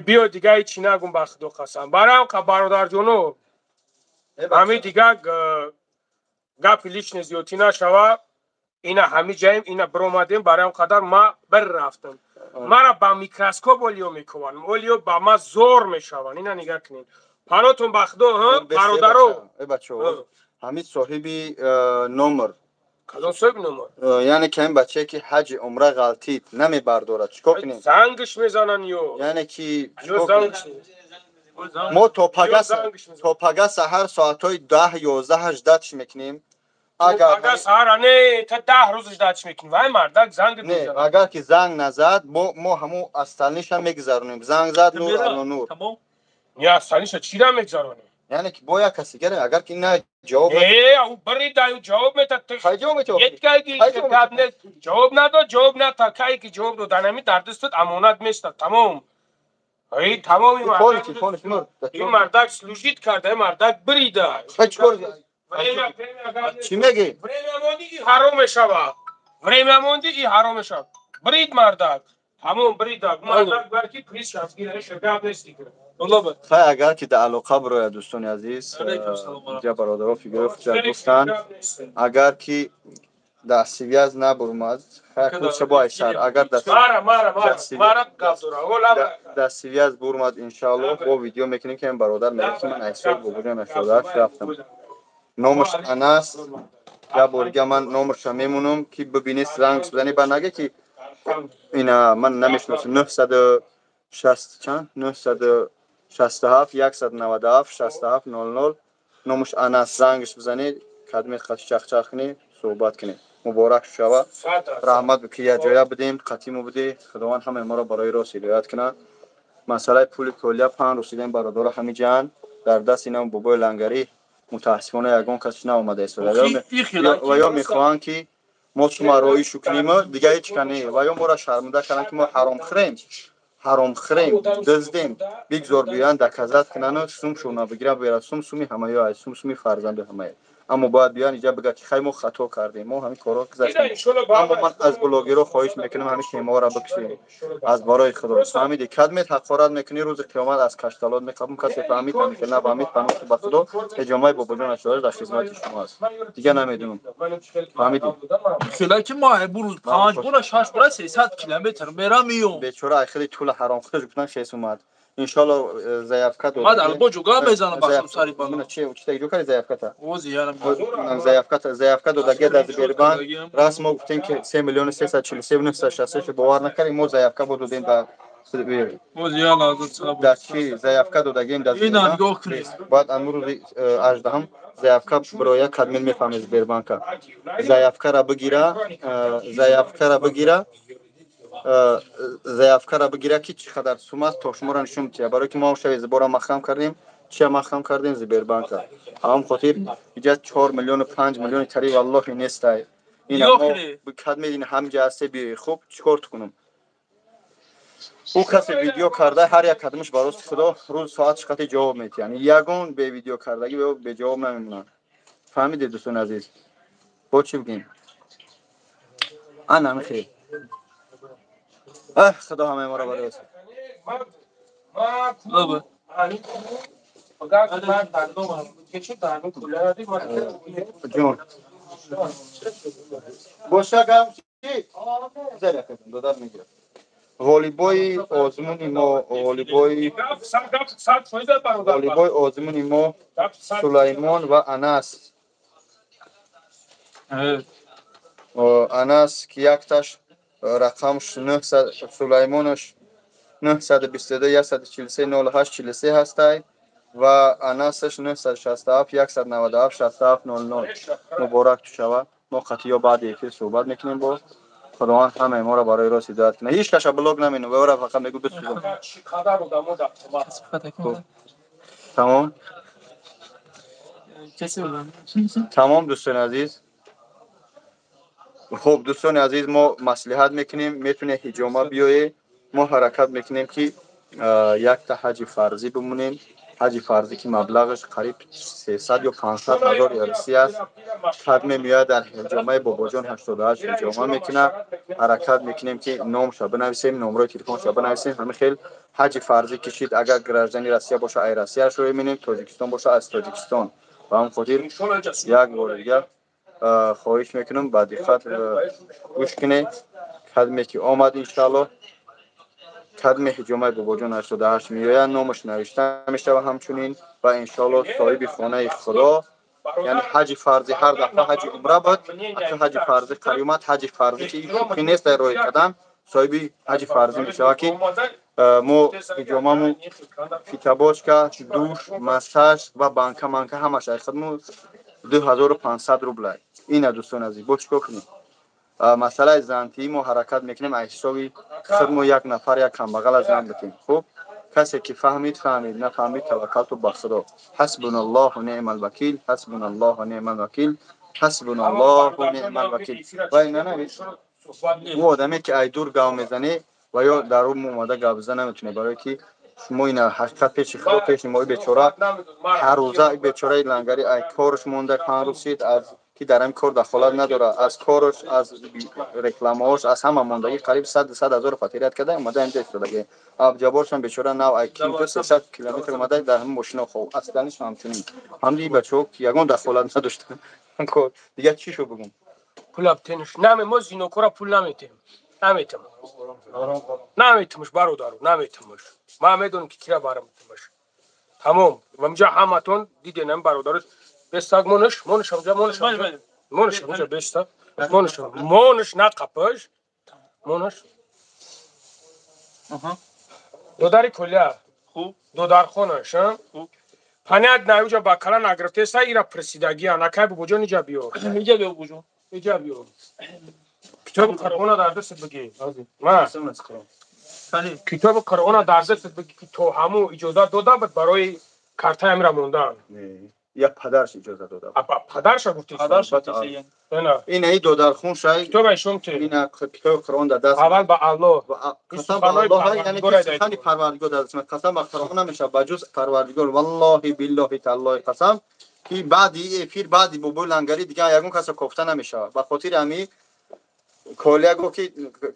биё, дига ҳечи нагум, ба Худо қасам. Барои ҳам бародарҷоно, ҳами дига гапи личный зиёдтӣ нашава. Ина ҳами ҷаем, ина биромадем. Барои ҳам қадар ма бир рафтам, мара ба микроскоп олиё мекуванд, олиё ба ма зор мешаванд. Ина нигаҳ кунед, панотон ба Худо, бародаро. Ҳамин соҳиби номер. Кадом соҳиби номер? Яъне ки ҳамин бачае ки ҳаҷи умра ғалтид, намебардорад, чӣ кор кунем? Зангш мезананд ё Яъне ки мо то пага саҳар соатҳои 10, 11 ҳаждатш мекунем. Агар саҳара не, та 10 рӯз ждатш мекунем, вай мардак занг. Не, агар ки занг назад, мо ҳамун остальныйша мегузаронем. Занг зад, нур ало нур. Не, остальныйша чира мегузаронем? Яъне ки бо як каси гара, агар ки на ҷавоб Э, ӯ бирида, ӯ ҷавоб метад. Хай, ҷавоб метавад. Гап нест, ҷавоб надод, ҷавоб ната, кае ки ҷавоб дод, анами дар дастат амонат местад, тамом. Ай тамом, ин мардак служить карда, ин мардак бирида. Чӣ мегӣ? Время монди, и ҳаром мешава, время монди, и ҳаром мешава. Брид мардак, тамом, брида мардак, балки приз шавгира, гап нест дигар. Хай, агар ки дар алоқа бирояд, дӯстони азиз, ҷа бародаро фигури хуҷа гуфтанд, агар ки дар связь набурмад, хай бо айсар, агар дар связь бурмад, иншааллоҳ бо видео мекунем, ки бародар мегӯяд, ки ман айсор бобоҷон 88 рафтам. Номаш Анас. Як бор дига ман номерша мемонам, ки бибинед, занг бизанед, ба наге ки ина ман намешиносам. 960 чанд, 967 197 67 00, номаш Анас. Зангш бизанед, кадме чахчах кунед, суҳбат кунед. Муборак шава, раҳмат, ки якҷоя будем, қатимо будӣ. Худованд ҳамаи моро барои рост ҳидоят кунад. Масъалаи пули колия паҳн русидем, бародаро ҳамиҷаанд, дар дасти инам бобои лангарӣ мутаассифона ягон кас наомада истода ва ё мехоҳанд, ки мо сума роишу кунем, дига ҳеҷ ка не, ва ё моро шарманда карданд, ки мо ҳаромхӯрем, ҳаромхӯрем, дуздем. Бигзор биёянд, доказать кунану сумшона бигиранд, биёрад. Сум суми ҳамаё аст, сум суми фарзанду ҳамаё, аммо бояд биёянд иҷа, бигӯяд, ки хай, мо хато кардем, мо ҳамин корҳо гузаштем. Аммо ман аз блогерҳо хоҳиш мекунам, ҳамин шемаҳоро бикушем, аз барои Худо. Фаҳмидӣ? Кадмет ҳақорат мекунӣ, рӯзи қиёмат аз кашталот меқабум. Касе фаҳмид, ҳамихел нафаҳмид, паноҳи ба Худо. Ҳиҷомаи бобоҷон ашораш дар хизмати шумо аст, дига намедонам, фаҳмидӣ? Хела ки ма рӯз панҷ бора, шаш бора 300 километр мерам, миём. Бечора, ай хеле тула ҳаром худаш гуфтан, хес омад. Иншалло, заявка дод. Ман албо ҷуга мезанам ба сари бало. Чи чи ҷо карди заявката? Ози ярам. Заявката, заявка додаги дар Сбербанк. Раст, мо гуфтем, ки 3 миллиону 343 966, бовар накардем, мо заявка бо додем ба дар чи заявка додагем дар Ина нигоҳ кунед. Бояд амрӯзи 18-ум заявка бироя, кадмин мефаҳмед, Сбербанка заявкара бигира, заявкара бигира, заявкара бигира, ки чӣ қадар сум аст, то шуморо нишон бития. Барое ки мо шави зибора махрам кардем, чия махрам кардем Сбербанка. Ҳамон хотир иҷа 4 миллиону 5 миллиони тари валлоҳи нестай. Ина кад медини, ҳамҷа ҳасте, биёи. Хуб, чӣ кор кунам? Ӯ касе видео карда, ҳар як кадмаш ба рости Худо рӯз соат шиқати ҷавоб метиҳанд. Ягон бевидео кардагӣ беҷавоб намемонанд. Фаҳмидед, дӯстони азиз? Бо чӣ бигем? Ана михел. Аҳ, Худо ҳамаи моро барои Лаба. Ҷон боша, гам чи додар мегирад. Ғолибои озмуни мо, ғолибои озмуни мо Сулаймон ва Анас. Анас ки якташ рақамш Сулаймонаш 922 143 08 43 ҳастай ва Анасаш 967 197 67 00. Муборак ту шава. Мо қатъиё баъди эфир суҳбат мекунем. Бо Худованд ҳамаи моро барои рост ҳидоят кунад. Ҳеҷ каша блок намену ва фақат мегӯ бисӯзам. Тамом, тамом, дӯстони азиз. Хуб, дӯстони азиз, мо маслиҳат мекунем, метунед ҳиҷома биёед. Мо ҳаракат мекунем, ки якта ҳаҷи фарзӣ бимонем. Ҳаҷи фарзӣ, ки маблағаш қариб 300 ё 500 ҳазор русия аст. Кадме меояд, дар ҳиҷомаи Бобоҷон 88 ҳиҷома мекунад. Ҳаракат мекунем, ки номша бинависем, номрои телефонша бинависем. Ҳамин хел ҳаҷи фарзӣ кишид. Агар граждани Россия боша, ай Россия шурӯъ менем, Тоҷикистон боша, аз Тоҷикистон. Ба ҳамн хотир як бори дигар хоҳиш мекунам, ба диққат гӯш кунед. Кадме ки омад, иншааллоҳ, кадме ҳиҷомаи Бобоҷон 88 меояд, номаш навишта мешавад ҳамчунин ва иншоаллоҳ соҳиби хонаи Худо. Яъне ҳаҷи фарзӣ ҳар дафъа ҳаҷи умра буд, ака ҳаҷи фарзӣ қариомад. Ҳаҷи фарзӣ ки шӯхӣ нест, дар роҳи кардан соҳиби ҳаҷи фарзӣ мешавад, ки мо ҳиҷомаму фитобочка, душ, массаж ва банка манка ҳамаш ай худму 2500 рублай. Ина, дӯстони азиз, бо чӣ кор кунем? Масъалаи зантиӣ мо ҳаракат мекунем, аз ҳисоби худмо як нафар, як камбағала зан битем. Хуб, касе ки фаҳмид, фаҳмид, нафаҳмид, таваккалту ба Худо. Ҳасбуналлоҳу неъмал вакил, ҳасбуналлоҳу неъмал вакил, ҳасбуналлоҳу неъмал вакил. Вай нанавис, ӯ одаме ки ай дур гав мезанӣ ва ё дар ӯ омада гап зада наметунед, барое ки шумо ина ҳақиқат пеши Худо, пеши мои бечора ҳаррӯза бечораи лангари ай корш монда 5 рӯз шид, аз ки дар ҳамин кор дахолат надорад, аз корш, аз рекламаҳош, аз ҳама мондагӣ, қариб 100 ҳазор потерять карда омада инҷа истодагӣ. Абҷаборшам бечора нав ай 300 километр омада, дар ҳамин мошино хоб асланиш. Ҳамчунин ҳамди бачаҳо ягон дахолат надоштанд. Дигар чӣ шо бигӯм? Пулаб тенш наме, мо зинокора пул наметем, наметем, наметимш, бародару, наметимш. Ман медонам, ки кира барамтимш. Тамом, ва инҷа ҳаматон диден, бародару. Бестак монш, монш, амҷа монш, монш, амҷа бестак монш, монш, нақапаш монш. Додари кулля додархонаш понятно, уҷа ба кала нагирифтеса, ира присидагия накай. Бубоҷон, иҷа биё. Иҷа биё, бубоҷон. Иҷа биё, китоби Қуръона дар дастат бигӣ. Ма китоби Қуръона дар дастат бигӣ, ки то ҳамун иҷозат дода буд барои картаи амира мондан? Я падарш иҷоза дода. Падарша гуфти? Ина и додархун шай. Китоба ишон ти. Ина китоби Қуръон дар даст. Аввал ба Аллоҳ. Қасам ба Аллоҳ, яъне ки сухани Парвардигор дар даст. Қасам ба Қуръон намешавад ба ҷуз Парвардигор. Валлоҳи, биллоҳи, таллоҳи, қасам, ки баъди эфир, баъди бобои лангарӣ дигар ягон касо кофта намешавад. Ба хотири ҳамин Колия гуфт, ки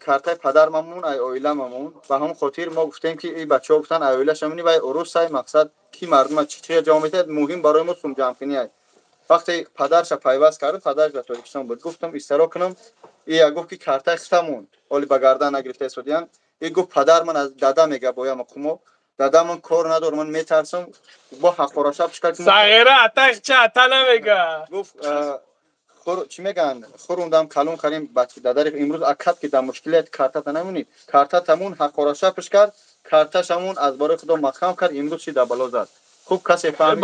картаи падармамон, ай оиламамон. Ба ҳамон хотир мо гуфтем, ки и бачаҳо гуфтан, ай оилашамони вай урусай. Мақсад ки мардума чӣ чия ҷавоб медиҳад, муҳим барои мо сумҷамъкунӣ ай. Вақте падарша пайваст кард, падарш дар Тоҷикистон буд, гуфтам истиро кунам. Ия гуфт, ки картаи хитамон оли ба гардан нагирифта истодиян. И гуфт, падар ман аз дада мега бояма қумо, дада ман кор надорам, ман метарсам. Бо ҳақораша пишкар. Сағира атахча ата намега. Гуфт, чӣ мегӯянд, хурундам калон карим дадари, имрӯз акад ки дар мушкилият картата намонӣ, картатамон. Ҳақораша пиш кард, карташамон аз барои Худо маҳкам кард. Имрӯз чи дар бало зад. Хуб, касе фаҳмид.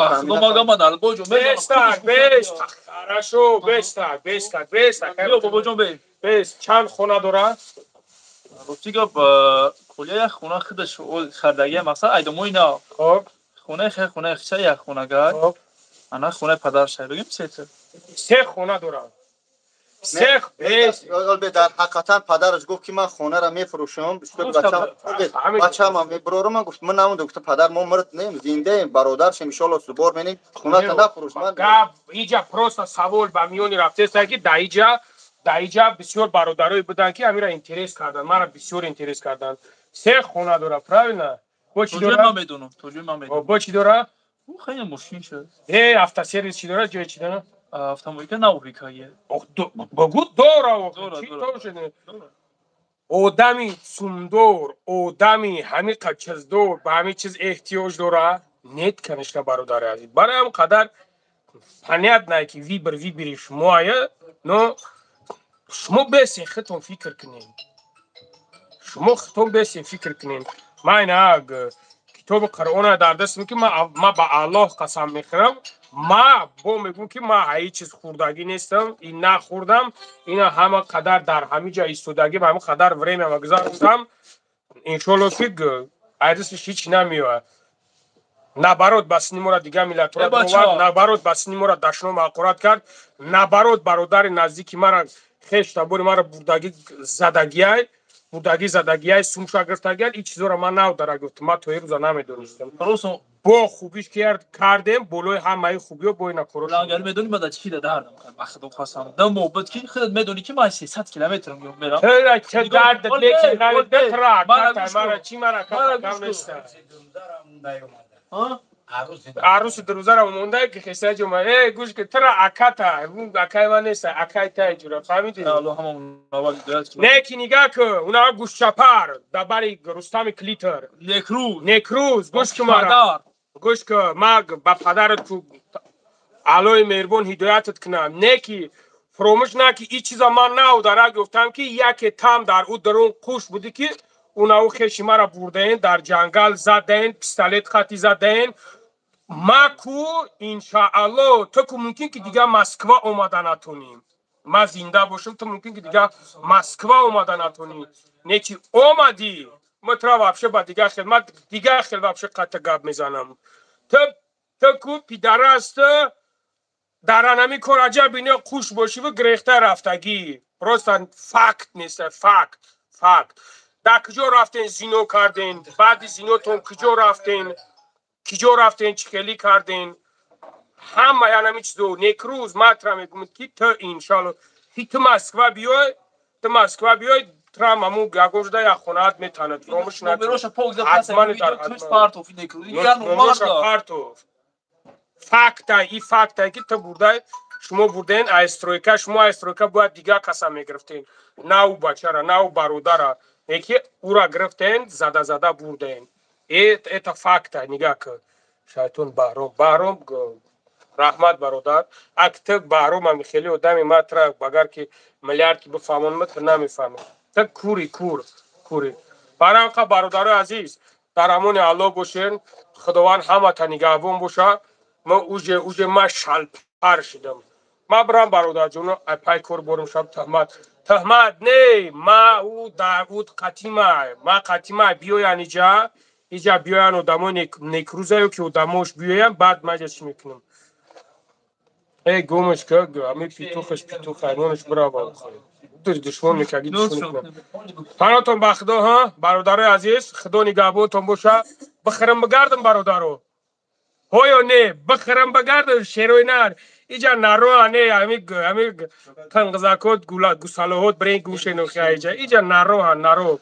Бестак, бестак, хорошо, бестак, бестак, бестак. Бес, чанд хона дорад? Рости гап, кулия як хона худаш хардагия, мақсад айдомои нав. Хоб. Хонаи хе, хонаи хича, як хонага. Ана хонаи падарша, бигем, сета. Се хона дорад. Се бес. Дар ҳақиқатан падараш гуфт, ки ман хонаро мефурӯшам, бачаам мебурорам. Гуфт, ман намонда. Гуфт, падар, мо мурд нем, зиндаем, бародаршем, иншоалло субор менем, хоната нафурӯш. Ман гап иҷа просто савол ба миёни рафтеста, ки даиҷа бисёр бародарое буданд, ки амира интерес карданд, мара бисёр интерес карданд. Се хона дора, правильно? Бо чӣ дора? Ман медонам, тоҷои ман медонам. Бо чӣ дора? Хеле мошин шуд. Э, автосервис чӣ дорад, ҷои чӣ дорад? Автомобилка навбика е. Богу дора, чӣ то одами сумдор, одами ҳамиқа чиздор ба ҳамин чиз эҳтиёҷ дора? Нет, конечно, бародари азиз. Барои ҳам қадар понятно, ки выбор выбори шумоая, но шумо бесен худтон фикр кунед. Шумо худтон бесен фикр кунед. Ман ина китоби Қуръона дар дастам, ки ма ба Аллоҳ қасам мехӯрам, ма бо мегӯм, ки ма ҳеҷ чиз хӯрдагӣ нестам и нахӯрдам. Ина ҳама қадар дар ҳамин ҷа истодагӣ, ба ҳамин қадар время ма гузарондам. Иншолло, ки айдисиш ҳеҷ намеояд. Наоборот, ба сини мора дигар миллатҳоро овард, наоборот, ба сини мора дашном ҳақорат кард, наоборот, бародари наздики мара, хеш табори мара бурдагӣ задагиай, бурдагӣ задагиай, сумша гирифтагиай. Ин чизоро ман нав дара гуфтам, ман то ирӯза намедонистам. Бо хубиш кардем, болои ҳамаи хубиё бо ина коро. Лангар, медонӣ, ман дар чӣ дардам? Ба худо қасам, дам буд, ки худат медонӣ, ки ман 300 километр мерам. Ча дард лекин мара чӣ мара кам нест. Арӯси дурӯзара монда, ки хеса ҷума. Э, гӯш ки, тра аката, акай ман нест, акай тай ҷура, фаҳмидӣ? Не, ки нигаҳ ку, уна гӯшчапар дар бари Рустами Клитер. Некрӯз. Некрӯз, гӯш ку, мара гӯш ку, ма ба падарат ку Аллои меҳрубон ҳидоятат кунам. Не, ки фуромӯш на, ки ин чиза ман нав дара гуфтам, ки яке там дар ӯ дарун қуш будӣ, ки унаву хеши мара бурдаен, дар ҷангал задаен, пистолет хати задаен. Ма ку иншаалло, ту ку мумкин ки дигар Москва омада натонӣ. Ма зинда бошам, ту мумкин ки дигар Москва омада натонӣ. Не, ки омадӣ, ма тура вообще ба дигар хел, ма дигар хел вообще қатта гап мезанам. Ту ку пидараст дар анами кор аҷаб ино қуш бошиву грехта рафтагӣ. Просто факт нест, факт, факт. Дар куҷо рафтен, зино карден? Баъди зинотон куҷо рафтен, киҷо рафтен, чӣ хелӣ карден? Ҳама янами чизо. Некрӯз, матра мегӯм, ки ту иншалло, ки ту Москва биёй, ту Москва биёй, трам аму ягон жуда як хонаат метанад. Фуромӯш накунпартов. Факта и факта, ки ту бурдай, шумо бурден ай стройка, шумо ай стройка бояд дигар каса мегирифтен, на ӯ бачара, на ӯ бародара, ки ӯра гирифтен, зада зада бурден. Это факта. Нигаҳ кун, шайтон Баҳром, Баҳром, раҳмат, бародар. Ак ту Баҳром ами хеле одами, ма тра агар ки миллиард ки бифаҳмонам, ту намефаҳмӣ. Ту кури, кур, кури. Барамқа, бародарои азиз, дар амони Аллоҳ бошен. Худованд ҳамата нигаҳбон боша. Ма уже ма шалпар шидам. Ма бирам, бародарҷоно, пай кор борам. Шаб таҳмат, таҳмат не, ма ӯ дар ӯ қатима, ма қатима. Биёян иҷа, иҷа биёян одамои некрӯзаё, ки одамош биёян, баъд ма иҷа чӣ мекунам. Э, гумаш ка, ами петухаш, петух ҳайвонаш бирава, душмон мекаги, душмон. Панотон ба Худо, ҳа, бародарои азиз, Худо нигаҳбонтон боша. Бихӯрам, бигардам, бародаро, ҳоё не, бихӯрам, бигардам, шерои нар иҷа нароа не, ами ами қанғизакот, гусалоҳот бирен гӯшенохи иҷа, иҷа нароа, наро.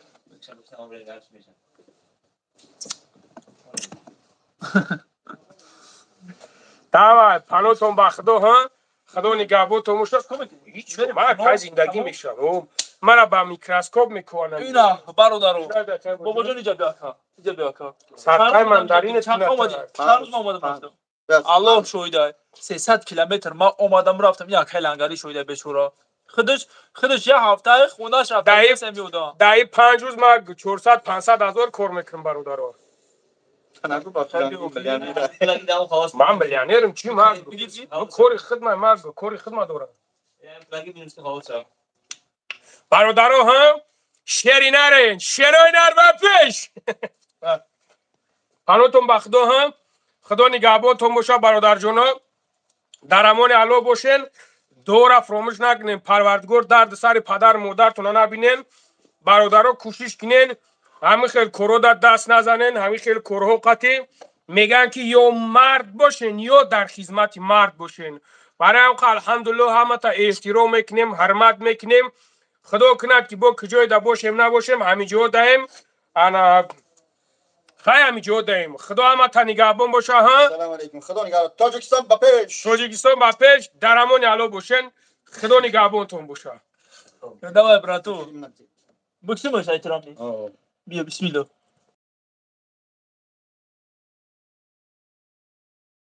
Давай, панотон ба Худо, ҳа, Худо нигаҳбонтон боша. Ҳеҷ ман кай зиндагӣ мешавам, мара ба микроскоп мекунанд. Ина, бародаро, бобоҷон, иҷа биё, ака, иҷа биё, ака. Садқаи мандарин. Чанд омадӣ? Чанд рӯз ма омадам, рафтам? Аллоҳ шоҳида, 300 километр ма омадам, рафтам. Ин акай лангари шоҳида, бечора, худаш як ҳафтаи хонаш рафта меода. Даи 5 рӯз ма 400 500 ҳазор кор мекунам, бародаро. Ман миллионерам, чӣ? Ман кори хидма, ман кори хидма дорам, бародаро. Ҳа, шери нарен, шерои нар ба пеш. Панотон ба Худо, ҳа, Худо нигаҳбонтон боша, бародарҷоно, дар амони Аллоҳ бошен. Дора фуромӯш накунем, Парвардигор дарди сари падару модартона набинен. Бародаро, кӯшиш кунен, ҳамин хел корҳо даст назанен. Ҳамин хел корҳо қатӣ мегӯянд, ки ё мард бошен, ё дар хизмати мард бошен. Барои ҳам, алҳамдулилло, ҳамата эҳтиром мекунем, ҳурмат мекунем. Худо кунад, ки бо куҷоеда бошем, набошем, ҳамин ҷо даем. Ана. Хай, ҳами ҷо даем. Худо ҳамата нигаҳбон боша, ҳа. Салом алейкум. Худо нигаҳбон. Тоҷикистон ба пеш. Тоҷикистон ба пеш, дар амони Алло бошен. Худо нигаҳбонтон боша. Давай, брату. Буксимаш айтрам. Биё, бисмилло.